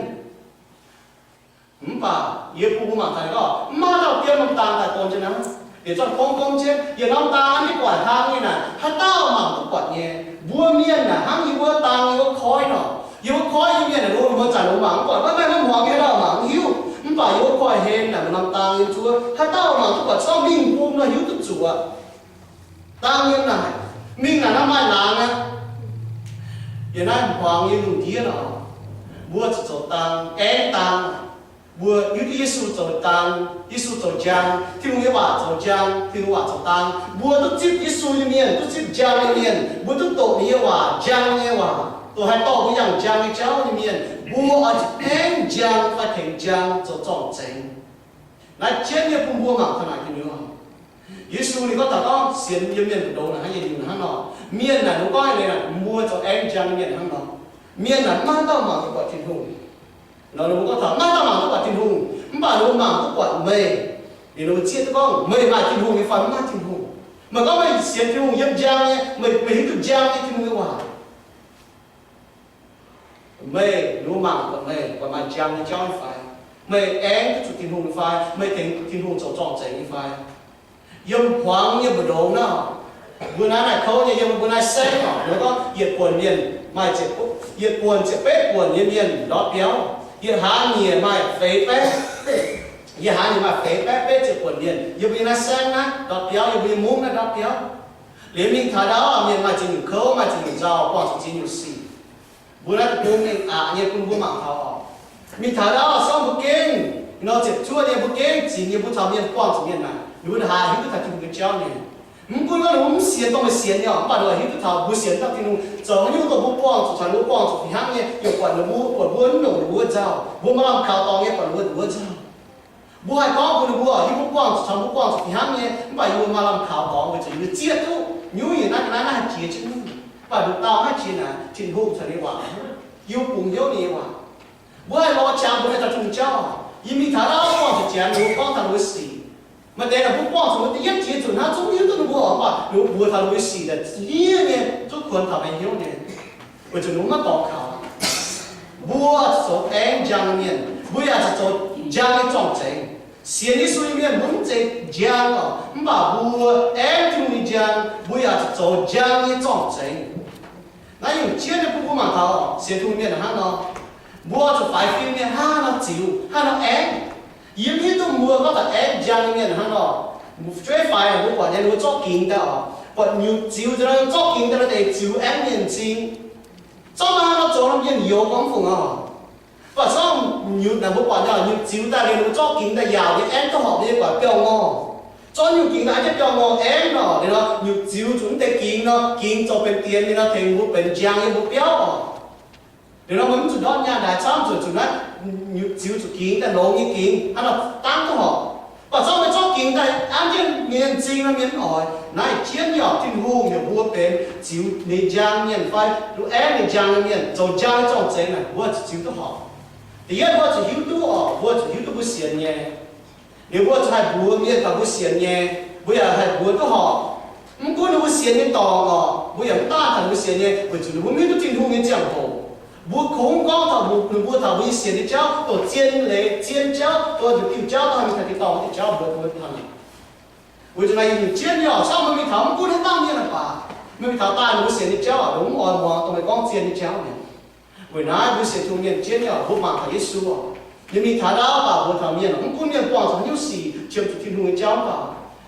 Mv baac yie bun mbuo mangc taux gorngv mv maaih dauh dien norm dang daaih don jienv naaiv. Yietc zungv gomv gomv jienv, yietc norm dang ninh buatc hnangv nyei naaic, haaix dauh mangc duqv buatc nyei. Mbuo mienh naaic hnangv yie wuov dang, yie wuov koiv nor. Yie wuov koiv nyei mienh naaic, mbuo zanc mbuo mangc mv buatc, maiv maaih hnangv hmuangx nyei, haaix dauh mangc mv hiuv. Mv baac yie wuov koiv-hlen naaic, maaih norm dang nyei zuov, haaix dauh mangc duqv buatc, zorqv mingh bung nor hiuv duqv zuqc aqv. Dang yiem naaic, mingh naaic hnangv maaih laangz aqv. Yiem naaiv hmuangx nyei lungh ndiev nor, mbuo zuqc zoux dang, aengv dang. Mbuo hiuv duqv Yesu zoux dang, Yesu zoux njang, Tin-Hungh nyei waac zoux njang, Tin-Hungh waac zoux dang. Mbuo duqv zipv Yesu nyei mienh, duqv zipv njang nyei mienh, mbuo duqv doqc ninh nyei waac, njang nyei waac, doqc haih dorh mbuo yangh njang nyei jauv nyei mienh, mbuo oix zuqc aengv njang fai tengx njang zoux zorng-zengx. Naaiv jienv yie bun mbuo mangc taux naaic gu'nyuoz. Yesu ninh gorngv taux gorngv sienx yiem mienh mbu'ndongx naaic hnangv, yie ninh hnangv nor. Mienh naaic ninh gorngv nyei naaic, mbuo zoux aengv njang nyei mienh hnangv nor. Mienh naaic maiv dauh mangc duqv buatc Tin-Hungh. Nor ninh mbuo gorngv taux maiv dauh mangc duqv buatc Tin-Hungh, mv baac ninh mbuo mangc duqv buatc meih. Ninh mbuo zieqv duqv gorngv meih maaih Tin-Hungh nyei fai maiv maaih Tin-Hungh. Meih gorngv meih sienx Tin-Hungh yiem njang nyei, meih, meih hiuv duqv njang nyei Tin-Hungh nyei waac. Meih, ninh mbuo mangc buatc meih, buatc maaih njang nyei jauv nyei fai? Meih aengv duqv zuqc Tin-Hungh nyei fai? Meih tengx Tin-Hungh zoux zorng-zengx nyei fai? Yiem hmuangx nyei mbu'ndongx naaiv, mbuo naaiv naaic kouv nyei, yiem mbuo naaiv saengv oc, ninh gorngv yietc buonc mienh maaih ziepc, yietc buonc ziepc betv buonc nyei mienh ndortv biauv, yietc hlaax nyieqc maaih feix baeqv, yietc hlaax nyieqc maaih feix baeqv betv ziepc buonc mienh. Yiem mbuo nyei naaiv saengv naaiv ndortv biauv, yiem mbuo nyei mungv naaiv ndortv biauv. Liuz mingh taux ndau mienh maaih ziex nyungc kouv, maaih ziex nyungc nzauh, buangh zuqc ziex nyungc sic. Mbuo naaiv deic-bung mingh aqc nyei bun mbuo mangc taux oc. Mingh taux ndau sorng mbuo gengh nor ziepc zuoqv nyei, mbuo gengh zinx nyei, mbuo caux mienh buangh zuqc mienh naaic, ninh mbuo haiz hiuv duqv taux Tin-Hungh nyei jauv nyei. Mv gunv gorngv ninh mbuo mv sienx, dongh meih sienx nyei oc, mv baac ninh mbuo hiuv duqv taux mbuo sienx dauh Tin-Hungh zoux haaix nyungc dongh mbuo buangh zuqc, caux ninh mbuo buangh zuqc fih hnangv nyei, yaac buatc ninh mbuo, buatc mbuo mv longc ninh mbuo wuov nzauh. Mbuo maaih lamh kaux dorngx nyei buatc ninh mbuo wuov nzauh. Mbuo haih gorngv bun ninh mbuo, hiuv mbuo buangh zuqc, caux mbuo buangh zuqc fih hnangv nyei, mv baac yie mbuo maaih lamh kaux dorngx weic zuqc yie mbuo zieqv duqv nyungc-nyungc naaiv ga'naaiv naaiv haih jiex jienv mingh. Mv baac nduqc dauh maiv jiex naaic, Tin-Hungh caux ninh waac, yie mbuo bungx hnyouv ninh nyei waac. Mbuo haih lorz qangx mbuo nyei dauh Tin-Hungh jauv. Yie mingh taux naaiv buangh zuqc Janx, ninh mbuo gorngv taux ninh mbuo sic. Maaih deix naaic mbuo buangh zuqc mbuo da'yietv jiex zuqc hnangv zungv hiuv duqv ninh mbuo oc, mv baac ninh mbuo mbuox taux ninh mbuo sic naaic hniev nyei, zungv kuonx taux meih hnyouv nyei, weic zuqc ninh mbuo maiv dorngx kaux. Mbuo zoux aengv njang nyei mienh, mbuo yaac zuqc zoux njang nyei zorng-zengx. Sienx Yesu nyei mienh mbuo mv zeiz njang oc, mv baac mbuo aengv Tin-Hungh nyei njang, mbuo yaac zuqc zoux njang nyei zorng-zengx. Naaiv nyungc jienv nyei bun mbuo mangc taux sienx Tin-Hungh mienh hnangv nor, mbuo zuqc faix fim nyei hnangv nor ziux, hnangv nor aengv. Yie mv hiuv duqv mbuo gorngv taux aengv njang nyei mienh hnangv nor. Mbuo jueiv faix mbuo buatc nyei, ninh mbuo zorqv gingx daaih oc, buatc nyutc ziux daaih, zorqv gingx daaih, deix ziux aengv mienh m'zing. Zorqv hnangv nor zoux, mienh youx gorngv fungc oc. Mv baac zorqv nyutc naaic mbuo buatc nyei, nyutc ziux daaih liuz, ninh mbuo zorqv gingx daaih yaauc nyei, aengv duqv horpc nyei, guangc biauv-ngorh. Zorqv nyutc gingx daaih aengv jienv biauv-ngorh aengv nor, liuz nor nyutc ziux zuqc mv deix gingx nor, gingx zoux benx dienx, liuz nor tengx mbuo benx njang yiem mbuo biauv oc. Liuz nor mbuo mv zuqc ndortv nyaanh daaih camv, zuqc zuqc naaiv nyutc ziux zuqc gingx daaih longx nyei gingx hnangv nor dangv duqv horpc. Mv baac zorqv meih zorqv gingx daaih aengv jienv mienh m'zing nor, mienh mv oix. Naaiv jienv nyei oc, Tin-Hungh heuc mbuo benx ziux ninh njang mienh fai duqv aengv ninh njang nyei mienh, zoux njang nyei zorng-zengx naaic, mbuo zuqc ziux duqv horpc. Da'yietv mbuo zuqc hiuv duqv oc, mbuo zuqc hiuv duqv mbuo sienx nyei. Liuz mbuo zuqc haih mbuox mienh taux mbuo sienx nyei, mbuo yaac haih mbuox duqv horpc. Mv gunv ninh mbuo sienx nyei dorngc oc, mbuo yaac mv dangh taux ninh mbuo sienx nyei, weic zuqc ninh mbuo mv hiuv duqv Tin-Hungh nyei ziangh hoc. Mbuo kungx gorngv taux mbuo, ninh mbuo taux mbuo nyei sienx nyei jauv, dongh zien leiz zien jauv, dongh diuh jauv, dongh mingh taux tin-dorngh wuov diuh jauv, mbuo, mbuo hnangv. Weic zuqc naaic nyungc jienv nyei oc, camv meih mingh taux mv gunv haaix dauh mienh aqv baac, meih mingh taux daaih ninh mbuo sienx nyei jauv oc, ninh mbuo mv oix muangx dongh meih gorngv zien nyei jauv mi'aqv. Weic naaiv mbuo sienx Tin-Hungh mienh jienv nyei oc, mbuo mangc taux Yesu oc. Ninh mingh taux ndau baac mbuox taux mienh, mv gunv mienh buangh zuqc haaix nyungc sic, qiemx zuqc Tin-Hungh nyei jauv baac,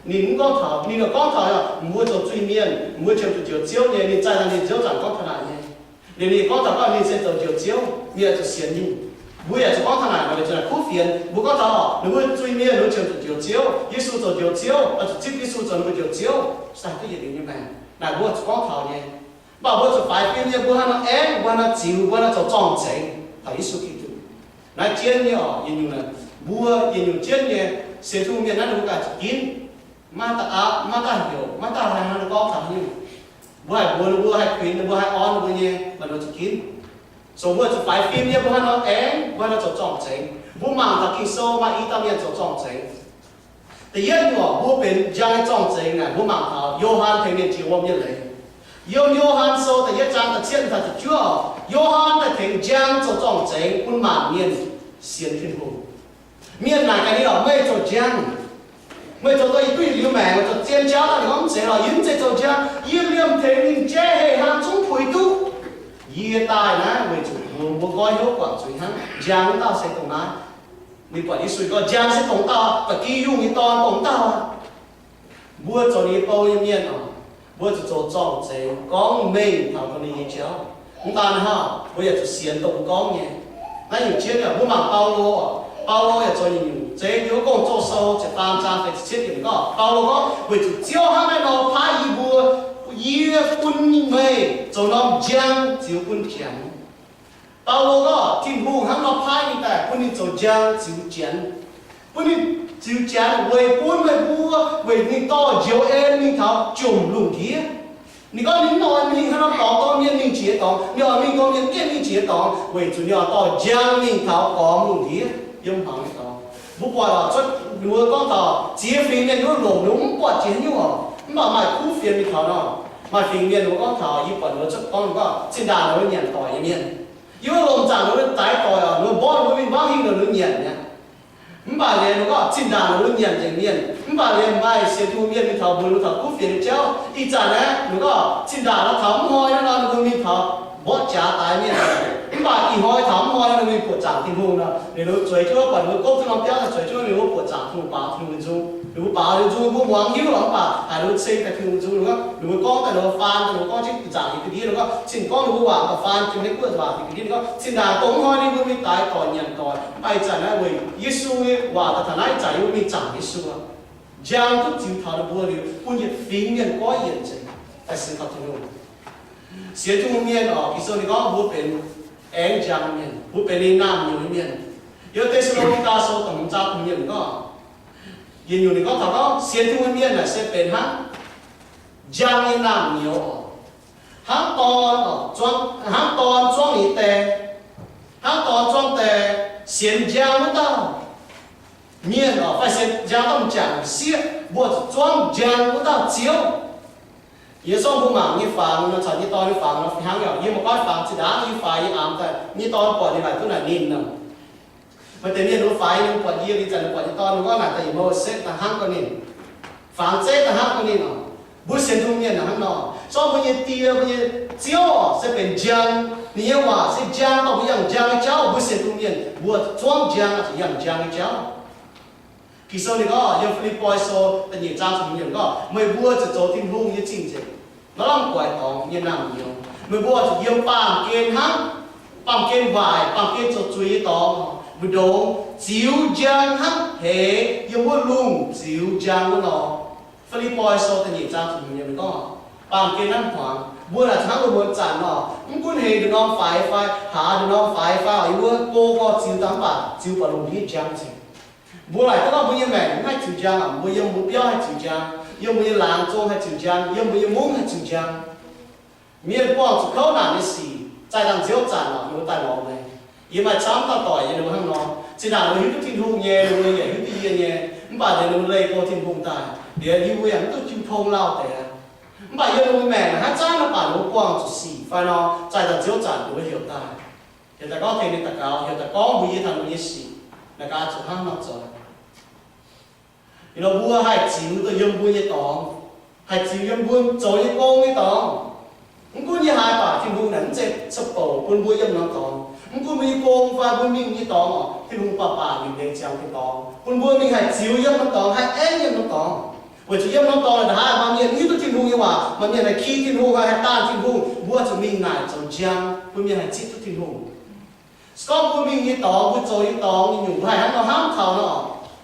ninh mv gorngv taux, ninh gorngv taux mbuo zoux zuiz-mienh, mbuo qiemx zuqc Njoux Ziouv nyei. Ninh zaih daaih ninh nziouv zanc gorngv taux naaic nyei. Liuz ninh gorngv taux gorngv ninh se zoux Njoux Ziouv, mienh zuqc sienx ninh. Mbuo yaac zuqc gorngv taux naaic, weic zuqc naaic kuv fienx. Mbuo gorngv taux ninh mbuo zuiz-mienh, ninh mbuo qiemx zuqc Njoux Ziouv, Yesu zoux Njoux Ziouv, oix zuqc zipv Yesu zoux ninh mbuo Njoux Ziouv, se haih duqv yietc liuz nyei maengc. Naaic mbuo zuqc gorngv taux nyei. Mv baac mbuo zuqc faix fim nyei, mbuo hnangv nor aengx, mbuo hnangv nor ziux, mbuo hnangv nor zoux zorng-zengx taux Yesu Giduc. Naaiv jienv nyei oc, yietc nyungc naaic, mbuo yietc nyungc jienv nyei sienx Tin-Hungh mienh naaiv, ninh mbuo ganh zuqc ginv. Maiv daaih aapv, maiv daaih heuc, maiv daaih haih hnangv nor gorngv taux nyungc. Mbuo haih mbuox ninh mbuo, haih kuinx ninh mbuo, haih orn ninh mbuo nyei, mv baac ninh mbuo zuqc ginv. So mbuo zuqc faix fim nyei, mbuo hnangv nor aengx, mbuo hnangv nor zoux zorng-zengx. Mbuo mangc taux Ging-Sou maaih i dauh mienh zoux zorng-zengx. Da'yietv nyungc, mbuo benx njang nyei zorng-zengx naaic, mbuo mangc taux Yo^han tengx mienh jiex wuom nyei leiz. Yiem Yo^han Sou da'yietv zaang da'cietv taux ziepc juov, Yo^han daaih tengx njang zoux zorng-zengx bun maanc mienh sienx Tin-Hungh. Mienh naaic gaax ninh oc, meih zoux njang, meih zoux dongh yie duqv yietc liuz maengc, meih zoux zien jauv daaih. Ninh gorngv, mv zeiz lorqc, yie mv zeiz zoux njang. Yie liemh tengx ninh jaiv heh hlang zungv puix duqv. Yie daaih naaiv weic zuqc mbuo, mbuo goiv hnyouv buatc zuiz hnangv. Njang wuov dauh se dongh naaiv. Ninh buatc Yesu gorngv, njang se dongh dauh ba'gi yungh nyei dorn, dongh dauh aqv. Mbuo zoux ninh nyei bou nyei mienh oc, mbuo zuqc zoux zorng-zengx gorngv mengh taux ninh nyei jauv. Mv daan hnangv, mbuo yaac zuqc sienx dongh mbuo gorngv nyei. Naaiv nyungc jienv yaac mbuo mangc Baulo oc. Baulo yaac zoux nyungc-nyungc zeiv, yiem wuov Gong-Zoh sou ziepc faam zaang da'cietv ziepc cietv yiemc gorngv, Baulo gorngv, weic zuqc Ziouv hnangv naaiv nor paaiv yie mbuo, yie bun meih zoux norm njang ziux bun jangx. Baulo gorngv Tin-Hungh hnangv nor paaiv ninh daaih bun ninh zoux njang ziux Janx, bun ninh ziux Janx weic bun meih mbuo, weic ninh dorh njoux en mingh taux jomc lungh ndiev. Ninh gorngv ninh mv oix mingh hnangv nor dorngx, dorh mienh mingh jiex dorngx. Ninh oix mingh dorh mienh mienh mingh jiex dorngx, weic zuqc ninh oix dorh njang mingh taux gormx lungh ndiev yiem hmuangx nyei dorngx. Mbuo buatc oc, cuotv ninh mbuo gorngv taux ziex fingx mienh wuov longc ninh mbuo mv buatc jiex haaix nyungc oc, mv baac maaih kuv fienx mingh taux nor. Maaih fingx mienh ninh mbuo gorngv taux, yie buatc ninh mbuo cuotv gorngv ninh gorngv, zinh ndaangc ninh mbuo nyanc doic nyei mienh, yie wuov lomh nzaangc ninh mbuo daix doic oc, ninh mbuo mborqv ninh mbuo mingh mbaauv hingh longc ninh mbuo nyanc mi'aqv. Mv baac liuz ninh gorngv zinh ndaangc ninh mbuo nyanc nzengc mienh, mv baac liuz maaih sienx Tin-Hungh mienh mingh taux mbuox ninh mbuo taux kuv fienx nyei jauv. Ih zanc aeqv, ninh gorngv zinh ndaangc nor taux mv hnoi naaiv nor ninh mbuo mingh taux mborqv jaax daix mienh. Mv baac ih hnoi taux mv hnoi nor ninh mbuo mingh buoqc zaangc Tin-Hungh nor, ninh mbuo zueiz jienv wuov, buatc ninh mbuo gouv duqv norm biauv daaih zueiz jienv wuov, ninh mbuo buoqc zaangc Tin-Hungh, baaux Tin-Hungh nyei nzung. Ninh mbuo baaux ninh nzung, mbuo muangx hiuv lorqc, mv baac haiz ninh mbuo ceng daaih Tin-Hungh nzung. Ninh mbuo gorngv daaih, ninh mbuo faan daaih, ninh mbuo gorngv jienv zaangc ninh ga'ndiev, ninh gorngv cin gorngv ninh mbuo waac baac faan jienv maiv guoqv waac ninh ga'ndiev. Ninh gorngv zinh ndaangc dongh mv hnoi ninh mbuo mingh daix doic nyanc doic. Mv baac ih zanc naaiv weic Yesu nyei waac daaih taux naaiv, ih zanc yie mbuo mingh zaangc Yesu aqv. Njang duqv ziux taux ninh mbuo liuz, bun yietc fingx mienh goiv yienc nzengc daaih sienx taux Tin-Hungh. Sienx Tin-Hungh mienh oc, Ging-Sou ninh gorngv mbuo benx aengx njang mienh, mbuo benx ninh naamh nyouz nyei mienh. Yiem Te^saa^lo^ni^gaa Sou da'hmz zaang da'hmz yiemc gorngv, yietc nyungc ninh gorngv taux gorngv sienx Tin-Hungh mienh naaic se benx hnangv njang nyei naamh nyouz oc. Hnangv dorn oc, zuangv, hnangv dorn zuangv ninh nyei die, hnangv dorn zuangv die. Sienx njang wuov dauh mienh oc, fai sienx njang wuov dauh m'jangc m'sieqv, mbuo zuqc zuangv njang wuov dauh Ziouv. Yie zorqv mbuo mangc nyei fangx nor, caux nyei dorn nyei fangx nor fih hnangv yaac, yie maiv goiv fangx zinh ndaangc yie faix yie aamx daaih, nyei dorn buatc yie naaic duqv naaic ninh nor. Maaih deix mienh ninh faix ninh buatc yie, ih zanc ninh buatc nyei dorn ninh gorngv naaic daaih yietc mouz setv daaih hnangv gorngv ninh, fangx zeiv daaih hnangv gorngv ninh oc. Mbuo sienx Tin-Hungh mienh naaic hnangv nor, zorqv mbuo nyei Die, mbuo nyei Ziouv oc, se benx njang. Ninh nyei waac se njang, dorh mbuo yangh njang nyei jauv. Mbuo sienx Tin-Hungh mienh mbuo zuqc zuangv njang, zuqc yangh njang nyei jauv. Ging-Sou ninh gorngv, yiem Fi^lipv^poi Sou da'nyeic zaang ziepc hmz yiemc gorngv, meih mbuo zuqc zoux Tin-Hungh nyei cing-nzengc, maiv lamh guaix dorngx nyei naamh nyouz. Meih mbuo zuqc yiem baamh gen hnangv, baamh gen waaic, baamh gen zoux zuiz nyei dorngx, mbu'ndongx ziux njang hnangv heix yiem wuov lungh ziux njang wuov nor. Fi^lipv^poi Sou da'nyeic zaang ziepc hmz yiemc gorngv, baamh gen naaiv hmuangx, mbuo naaic hnangv mbuo muonz zanc nor, mv gunv heix nduqc norm faix fai, haaz nduqc norm faix fai oc, yie mbuo go gorx ziux daaih mv baac ziux baac lungh ndiev njang nzengc. Mbuo laaic duqv gorngv mbuo nyei maengc mv haih ziux njang oc, mbuo yiem mbuo biauv haih ziux njang, yiem mbuo nyei laangz zong haih ziux njang, yiem mbuo nyei mungv haih ziux njang. Mienh buangh zuqc kouv naanc nyei sic, zaih dangh nziouv zanc oc, ninh mbuo daaih lorz meih. Yie maaih camv dauh doic nyei ninh mbuo hnangv nor. Zinh ndaangc ninh mbuo hiuv duqv Tin-Hungh nyei, ninh mbuo yaac hiuv duqv yie nyei, mv baac liuz ninh mbuo leih go Tin-Hungh daaih, liuz yie mbuo yaac mv duqv jiu tong lauh deix aqv. Mv baac yiem ninh mbuo maengc naaic haaix zanc naaic baac ninh mbuo buangh zuqc sic fai nor, zaih daaih nziouv zanc ninh mbuo heuc daaih, heuc daaih gorngv tengx ninh daux gaux, heuc daaih gorngv mbuox yie taux ninh mbuo nyei sic, naaic gaax zuqc hnangv nor zoux. Ih nor mbuo haih ziux daaih yiem mbuo nyei dorngx, haih ziux yiem mbuo zoux nyei gong nyei dorngx. Mv gunv yie haaix baac Tin-Hungh naaic mv zeiz ca'bouc bun mbuo yiem norm dorngx. Mv gunv mbuo nyei gong fai mbuo mingh nyei dorngx oc, Tin-Hungh baac baac nimc nzengc ziangx nyei dorngx bun mbuo mingh haih ziux yiem norm dorngx, haih aengv yiem norm dorngx. Weic zuqc yiem norm dorngx naaic haaix maaih mienh hiuv duqv Tin-Hungh nyei waac, maaih mienh haih ki Tin-Hungh, haih daanh Tin-Hungh, mbuo zuqc mingh naaic zoux njang bun mienh haih zipv duqv Tin-Hungh. Se gorngv mbuo mingh nyei dorngx, mbuo zoux nyei dorngx nyungc-nyungc mbuo haih hnangv nor hnamv taux nor,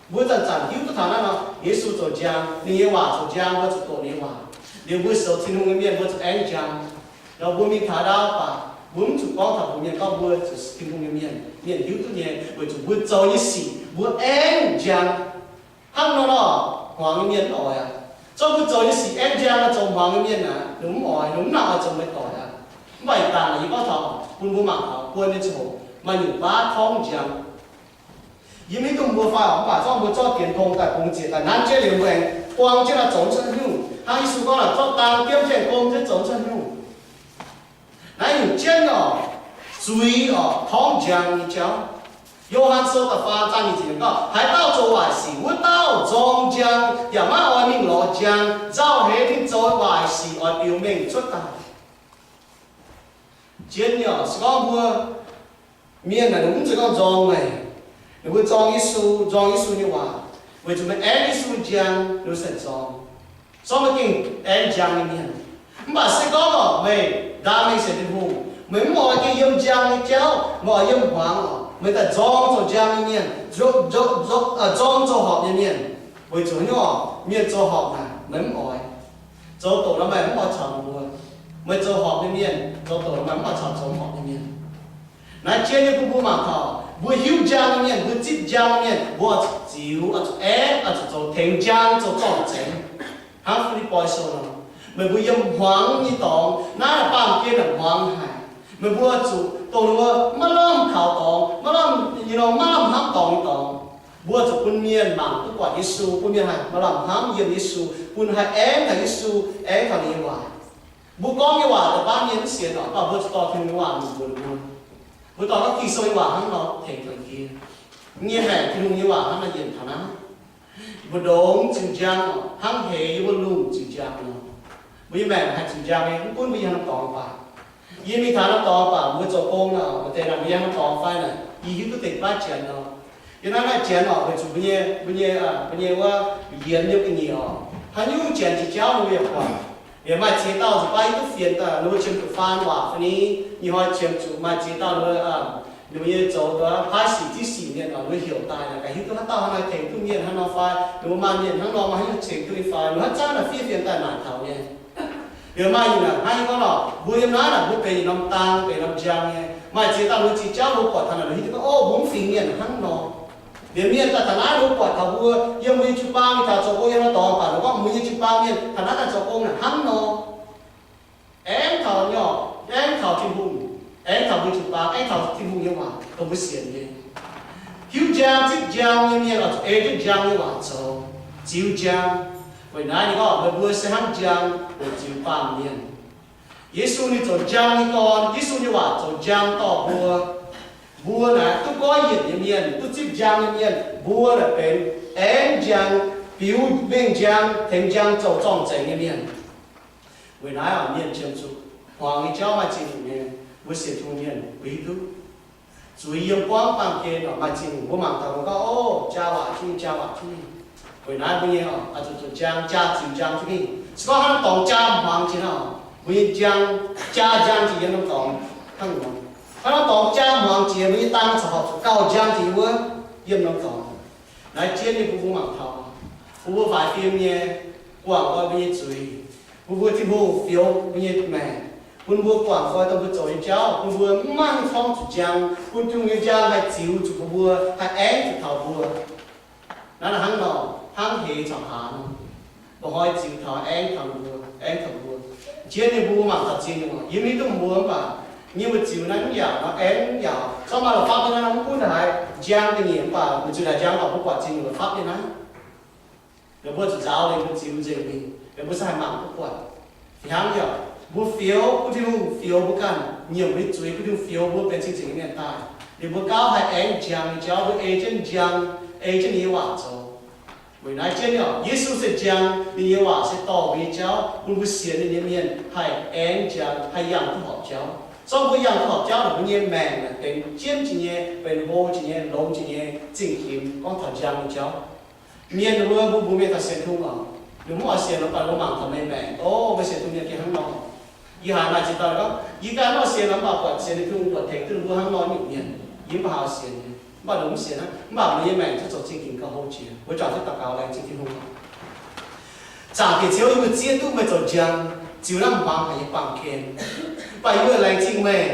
mbuo zanc-zanc hiuv duqv taux naaiv nor, Yesu zoux njang, ninh nyei waac zoux njang, mbuo zuqc doqc ninh nyei waac. Liuz mbuo zoux Tin-Hungh nyei mienh mbuo zuqc aengv njang. Nor mbuo mingh taux ndau baac mbuo mv zuqc gorngv taux mbuox mienh gorngv mbuo zuqc Tin-Hungh nyei mienh. Mienh hiuv duqv nyei, weic zuqc mbuo zoux nyei sic mbuo aengv njang. Hnangv nor nor, hmuangx nyei mienh mv oix aqv. Zorqv mbuo zoux nyei sic aengv njang, zoux hmuangx nyei mienh aqv, ninh mv oix, ninh mv nangc oix zoux meih doic aqv. Mv baac ih zanc yie gorngv taux bun mbuo mangc taux buo nyei ziangh hoc maaih nyungc baav torngv njang. Yie mv hiuv duqv mbuo fai oc, mv baac zorqv mbuo zorqv dienx tong daaih bungx zieqc daaih nanv jienv liuz mbuo aengx buang jienv naaiv zoux mv cuotv nyungc. Hnangv Yesu gorngv naaic, zorqv dang diemv jienv gomv jienv zoux mv cuotv nyungc. Naaiv nyungc jienv oc, zuiz oc, torngv njang nyei jauv. Yo^han Sou da'faam zaang nyic ziepc yiemc gorngv, haaix dauh zoux waaic sic, wuov dauh nzorng njang yaac maiv oix mingh lorz njang, nzauh heix mingh zoux waaic sic oix biux mengh cuotv daaih. Jienv nyei oc, se gorngv mbuo mienh naaic ninh mv zeiz gorngv nzorng meih, ninh mbuo nzorng Yesu, nzorng Yesu nyei waac, weic zuqc meih aengv Yesu njang, ninh mbuo se nzorng. Zorqv meih gengh aengv njang nyei mienh. Mv baac se gorngv oc, meih ndaam mengh sienx Tin-Hungh, meih mv oix gengh yiem njang nyei jauv, meih oix yiem hmuangx oc, meih daaih nzorng zoux njang nyei mienh, nzorng zoux horpc nyei mienh. Weic zuqc nyei oc, mienh zoux horpc naaic meih mv oix, zoux doqc nor meih mv oix caux mbuo. Meih zoux horpc nyei mienh, zoux doqc nor meih mv oix caux zoux horpc nyei mienh. Naaiv jienv nyei bun mbuo mangc taux mbuo hiuv njang nyei mienh, mbuo zipv njang nyei mienh, mbuo oix zuqc ziux, oix zuqc aengv, oix zuqc zoux tengx njang zoux zorng-zengx. Hnangv Fi^lipv^poi Sou nor, meih mbuo yiem hmuangx nyei dorngx, naaiv baamh gen naaic hmuangx haic. Meih mbuo zuqc dongh ninh mbuo maiv lamh kaux dorngx, maiv lamh, you know, maiv lamh hnamv dorngx nyei dorngx. Mbuo zuqc bun mienh mangc duqv buatc Yesu, bun mienh haih maaih lamh hnamv yiem Yesu, bun haih aengv taux Yesu, aengv taux ninh nyei waac. Mbuo gorngv nyei waac da'faanh mienh mv sienx oc, mv baac mbuo zuqc dorh Tin-Hungh nyei waac mingh mbuox ninh mbuo. Mbuo dorh gorngv Ging-Sou nyei waac hnangv nor tengx ga'ndiev. Yie nyei maengc Tin-Hungh nyei waac hnangv nor yienc taux naaiv. Mbu'ndongx ziux njang oc, hnangv heix yiem wuov lungh ziux njang nor. Mbuo nyei maengc haih ziux njang nyei, mv gunv mbuo yiem haaix norm dorngx baac. Yie mingh taux haaix norm dorngx baac mbuo zoux gong nor, maaih deix naaic mbuo yiem haaix norm dorngx fai naaic, yie hiuv duqv deix baav janx nor. Yiem naaiv naaiv janx oc, weic zuqc mbuo nyei, mbuo nyei, mbuo nyei wuov yienx yiem ga'nyiec oc, haaix nyungc janx jiex jauv ninh mbuo yaac buatc. Yaac maaih ziex dauh nzuqc baav hiuv duqv fienx daaih, ninh mbuo qiemx zuqc faan waac fai ni, nyei hnoi qiemx zuqc maaih ziex dauh ninh mbuo, ninh mbuo nyei zoux paaiv sic div sic mienh oc, ninh mbuo heuc daaih naaic gaax hiuv duqv haaix dauh hnangv naaiv tengx duqv mienh hnangv nor fai, ninh mbuo maaih mienh hnangv nor maaih haaix nyungc tengx duqv nyei fai, ninh mbuo haaix zanc naaic fiev fienx daaih naaic taux nyei. Yaac maaih nyungc naaic hnangv nyei gorngv oc, mbuo yiem naaiv naaic mbuo benx yietc norm dang, benx norm njang nyei. Maaih ziex dauh ninh mbuo ziex jauv ninh mbuo buatc taux naaic, ninh hiuv duqv gorngv, o, mbuo mv fingx mienh hnangv nor. Liemh mienh daaih taux naaiv ninh mbuo buatc taux mbuo yiem mbuo nyei jiu-baang mingh taux zoux gong yiem naaiv dorngx baac ninh gorngv mbuo nyei jiu-baang mienh taux naaiv daaih zoux gong naaic hnangv nor. Aengv taux nyei oc, aengv taux Tin-Hungh, aengv taux mbuo jiu-baang, aengv taux Tin-Hungh nyei waac dongh mbuo sienx nyei. Hiuv njang zipv njang nyei mienh oix zuqc ei jienv njang nyei waac zoux, ziux njang. Weic naaiv ninh gorngv meih mbuo se hnangv njang weic ziux baamh mienh. Yesu ninh zoux njang nyei gorn, Yesu nyei waac zoux njang dorh mbuo. Mbuo naaic duqv goiv yienc nyei mienh, duqv zipv njang nyei mienh, mbuo naaic benx aengv njang, biux mengh njang, tengx njang zoux zorng-zengx nyei mienh. Weic naaiv oc, mienh qiemx zuqc hmuangx nyei jauv maaih zingh nyungc nyei. Mbuo sienx Tin-Hungh mienh mbuo hiuv duqv. Zuiz yiem buangv baamh gen oc, maaih zingh nyungc mbuo mangc taux mbuo gorngv, o, jaa waac jienv mingh, jaa waac jienv mingh. Weic naaiv mbuo nyei oc, oix zuqc zuotc njang, jaa ziux njang jienv mingh. Se gorngv hnangv dorngx jaa hmuangx jiex nor, mbuo nyei njang, jaa njang jiex yiem norm dorngx hnangv nor. Hnangv norm dorngx jaa hmuangx jiex, mbuo nyei dang corc horpc zuqc gauh njang jiex wuov yiem norm dorngx. Naaiv jienv nyei bun mbuo mangc taux, bun mbuo faix fim nyei, guangc oix mbuo nyei zuiz, bun mbuo Tin-Hungh fioux mbuo nyei maengc, bun mbuo guangc oix dongh mbuo zoux nyei jauv, bun mbuo mv maaih haaix torngv zuqc njang, bun Tin-Hungh nyei njang haih ziux zuqc bun mbuo, haih aengv zuqc taux mbuo. Naaiv hnangv nor, hnangv heix caux haaz nor, mba'hnoi ziux taux aengv taux mbuo, aengv taux mbuo. Jienv nyei mbuo mangc taux ziex nyungc, yie mv hiuv duqv mbuo mv baac nyei mbuo ziux naaiv mv yaac nor, aengv mv yaac, zorqv maaih la'fapv nyei naaiv mv gunv haaix, njang da'nyeic mv baac, mbuo zuqc naaic njang mv baac mbuo buatc ziex nyungc la'fapv nyei naaiv. Yaac mbuo zuqc nzaaux liuz mbuo ziux nzengc mingh, yaac mbuo se haih mangc duqv buatc. Fih hnangv nyei, mbuo fioux bun Tin-Hungh fioux mbuo ganh, nyiemc mbuo nyei zuiz bun Tin-Hungh fioux mbuo benx cing-nzengc nyei mienh daaih, liuz mbuo gauh haih aengv njang nyei jauv, mbuo ei jienv njang, ei jienv ninh nyei waac zoux. Weic naaiv jienv nyei, Yesu se njang, ninh nyei waac se dorh mbuo nyei jauv bun mbuo sienx ninh nyei mienh haih aengv njang, haih yangh duqv horpc jauv. Zorqv mbuo yangh duqv horpc jauv naaic, mbuo nyei maengc naaic benx jienv jiex nyei, benx hlo jiex nyei, longx jiex nyei zingh himx gorngv taux njang nyei jauv. Mienh mbuo, mbuo mbuox mienh taux sienx Tin-Hungh oc, ninh mv oix sienx nor, mv baac mbuo mangc taux meih maengc, o, meih sienx Tin-Hungh mienh gengh hnangv nor. Yie haiz maaih ziex dauh gorngv, yie ganh mv oix sienx nor, mv baac buatc sienx Tin-Hungh buatc tengx duqv mbuo hnangv nor nyungc mienh, yie mv baac haaix sienx nyei, mv baac ninh mv sienx aqv. Mv baac meih nyei maengc zuqc zoux zingh ginx gauh hlo jiex. Mbuo juangc duqv daux gaux laengz zingh Tin-Hungh. Zaangc Diex Ziouv, yie mbuo zieqv duqv meih zoux njang, ziux naaiv hmuangx haic nyei baamh gen. Baac yie mbuo laengz zingh meih,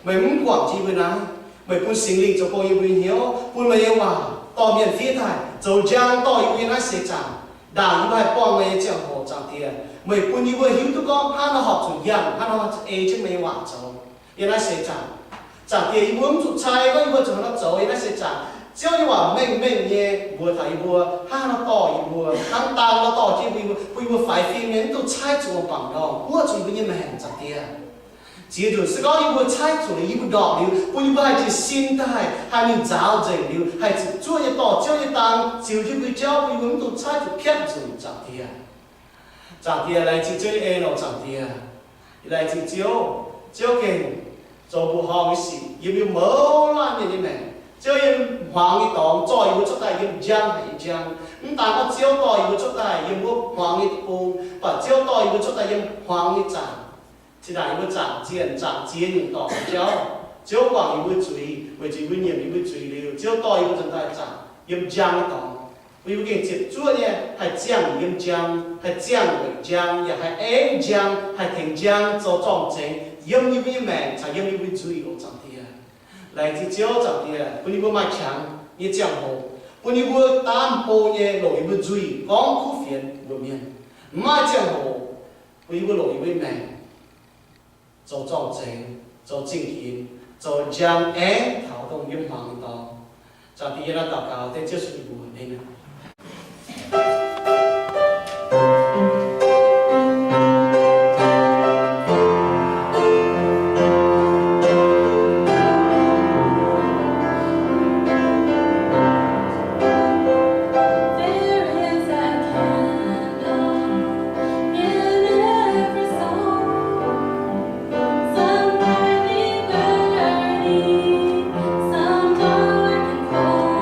meih mv guangc jienv yie mbuo naaiv. Meih bun Singx Lingh zoux gong yie mbuo nyei hnyouv, bun meih nyei waac dorh mienh fiev daaih zoux njang dorh yie mbuo nyei naaiv seix zaangc. Ndaangc yie mbuo haih buangh meih nyei ziangh hoc, Zaangc Diex, meih bun yie mbuo hiuv duqv gorngv hnangv nor horpc zuqc yangh, hnangv nor horpc zuqc ei jienv meih nyei waac zoux yiem naaiv seix zaangc. Zaangc Diex, yie mbuo mv zuqc cai gorngv yie mbuo zuqc hnangv nor zoux yiem naaiv seix zaangc. Ziouv nyei waac mengh mengh nyei mbuox taux yie mbuo, hnangv nor dorh yie mbuo, hnangv dang nor dorh jienv yie mbuo, bun yie mbuo faix fim nyei, mv dungx caaiv zuqc oix bangc ndorm, buov zuqc yie mbuo nyei maengc, Zaangc Diex. Ziex nzunc se gorngv yie mbuo caaiv zuqc liuz, yie mbuo ndorpc liuz, bun yie mbuo haih jiez sin daaih, haih mingh nzaaux nzengc liuz, haih ziepc zuoqv nyei dorh Ziouv nyei dang ziux jienv mbuo nyei jauv, bun yie mbuo mv dungx caaiv zuqc piatv nzunc, Zaangc Diex. Zaangc Diex, laengz zingh Ziouv nyei en oc, Zaangc Diex. Laengz zingh Ziouv, Ziouv gengh zoux mbuoqc horngh nyei sic yiem yie mbuo mouz laanh mienh nyei maengc. Ziouv yiem hmuangx nyei dorngx zorqv yie mbuo cuotv daaih yiem njang haic nyei njang. Mv daan gorngv Ziouv dorh yie mbuo cuotv daaih yiem wuov hmuangx nyei deic-bung, baac Ziouv dorh yie mbuo cuotv daaih yiem hmuangx nyei zaangc. Cingx daaih yie mbuo zaangc zienh zaangc ziex nyungc dorngc nyei jauv. Ziouv guangc yie mbuo zuiz, weic zuqc yie mbuo nyiemc yie mbuo zuiz liuz, Ziouv dorh yie mbuo nzuonx daaih zaangc yiem njang nyei dorngx. Bun yie mbuo gengh ziepc zuoqv nyei haih ziangh yiem njang, haih ziangh weic njang, yaac haih ei njang, haih tengx njang zoux zorng-zengx yiem yie mbuo nyei maengc caux yiem yie mbuo nzuih oc, Zaangc Diex. Laengz zingh Ziouv, Zaangc Diex, bun yie mbuo maaih qangx nyei ziangh hoc, bun yie mbuo daamv bou nyei longc yie mbuo nzuih gorngv kuv fienx mbuox mienh. Mv maaih ziangh hoc, bun yie mbuo longc yie mbuo nyei maengc zoux zorng-zengx, zoux zingh ginx, zoux njang aengx taux dongh yiem hmuangx nyei dorngx. Zaangc Diex, yie naaiv daux gaux dengv Ziouv Yesu nyei mbuox. Aamen. There is a candle in every soul. Some might be burning, some dark and cold.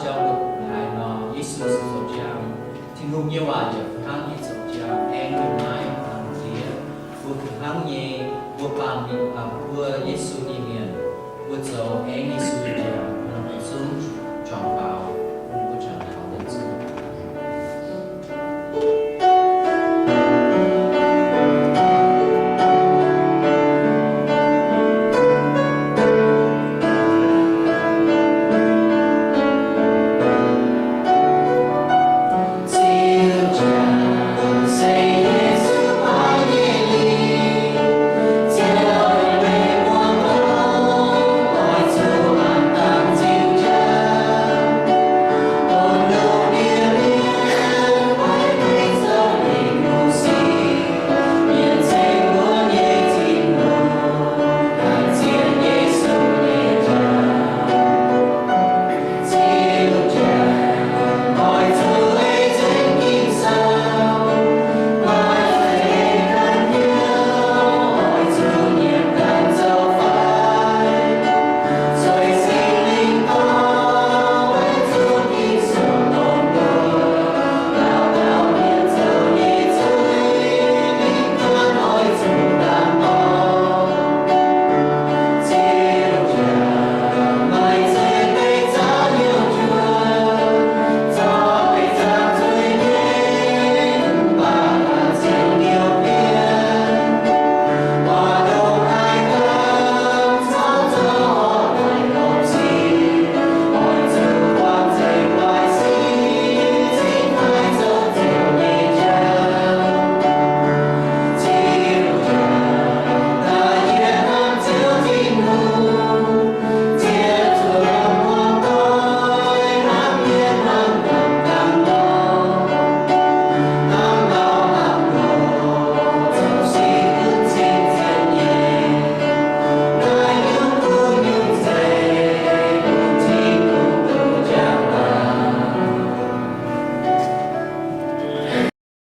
Jauv mbuo haiz nor, Yesu se zoux jangv. Tin-Hungh nyei waac yaac fih hnangv nyei zoux jangv, aengx yiem naaiv baamh gen. Mbuo fih hnangv nyei, mbuo baamh, mbuo Yesu nyei mienh, mbuo zoux aengx Yesu nyei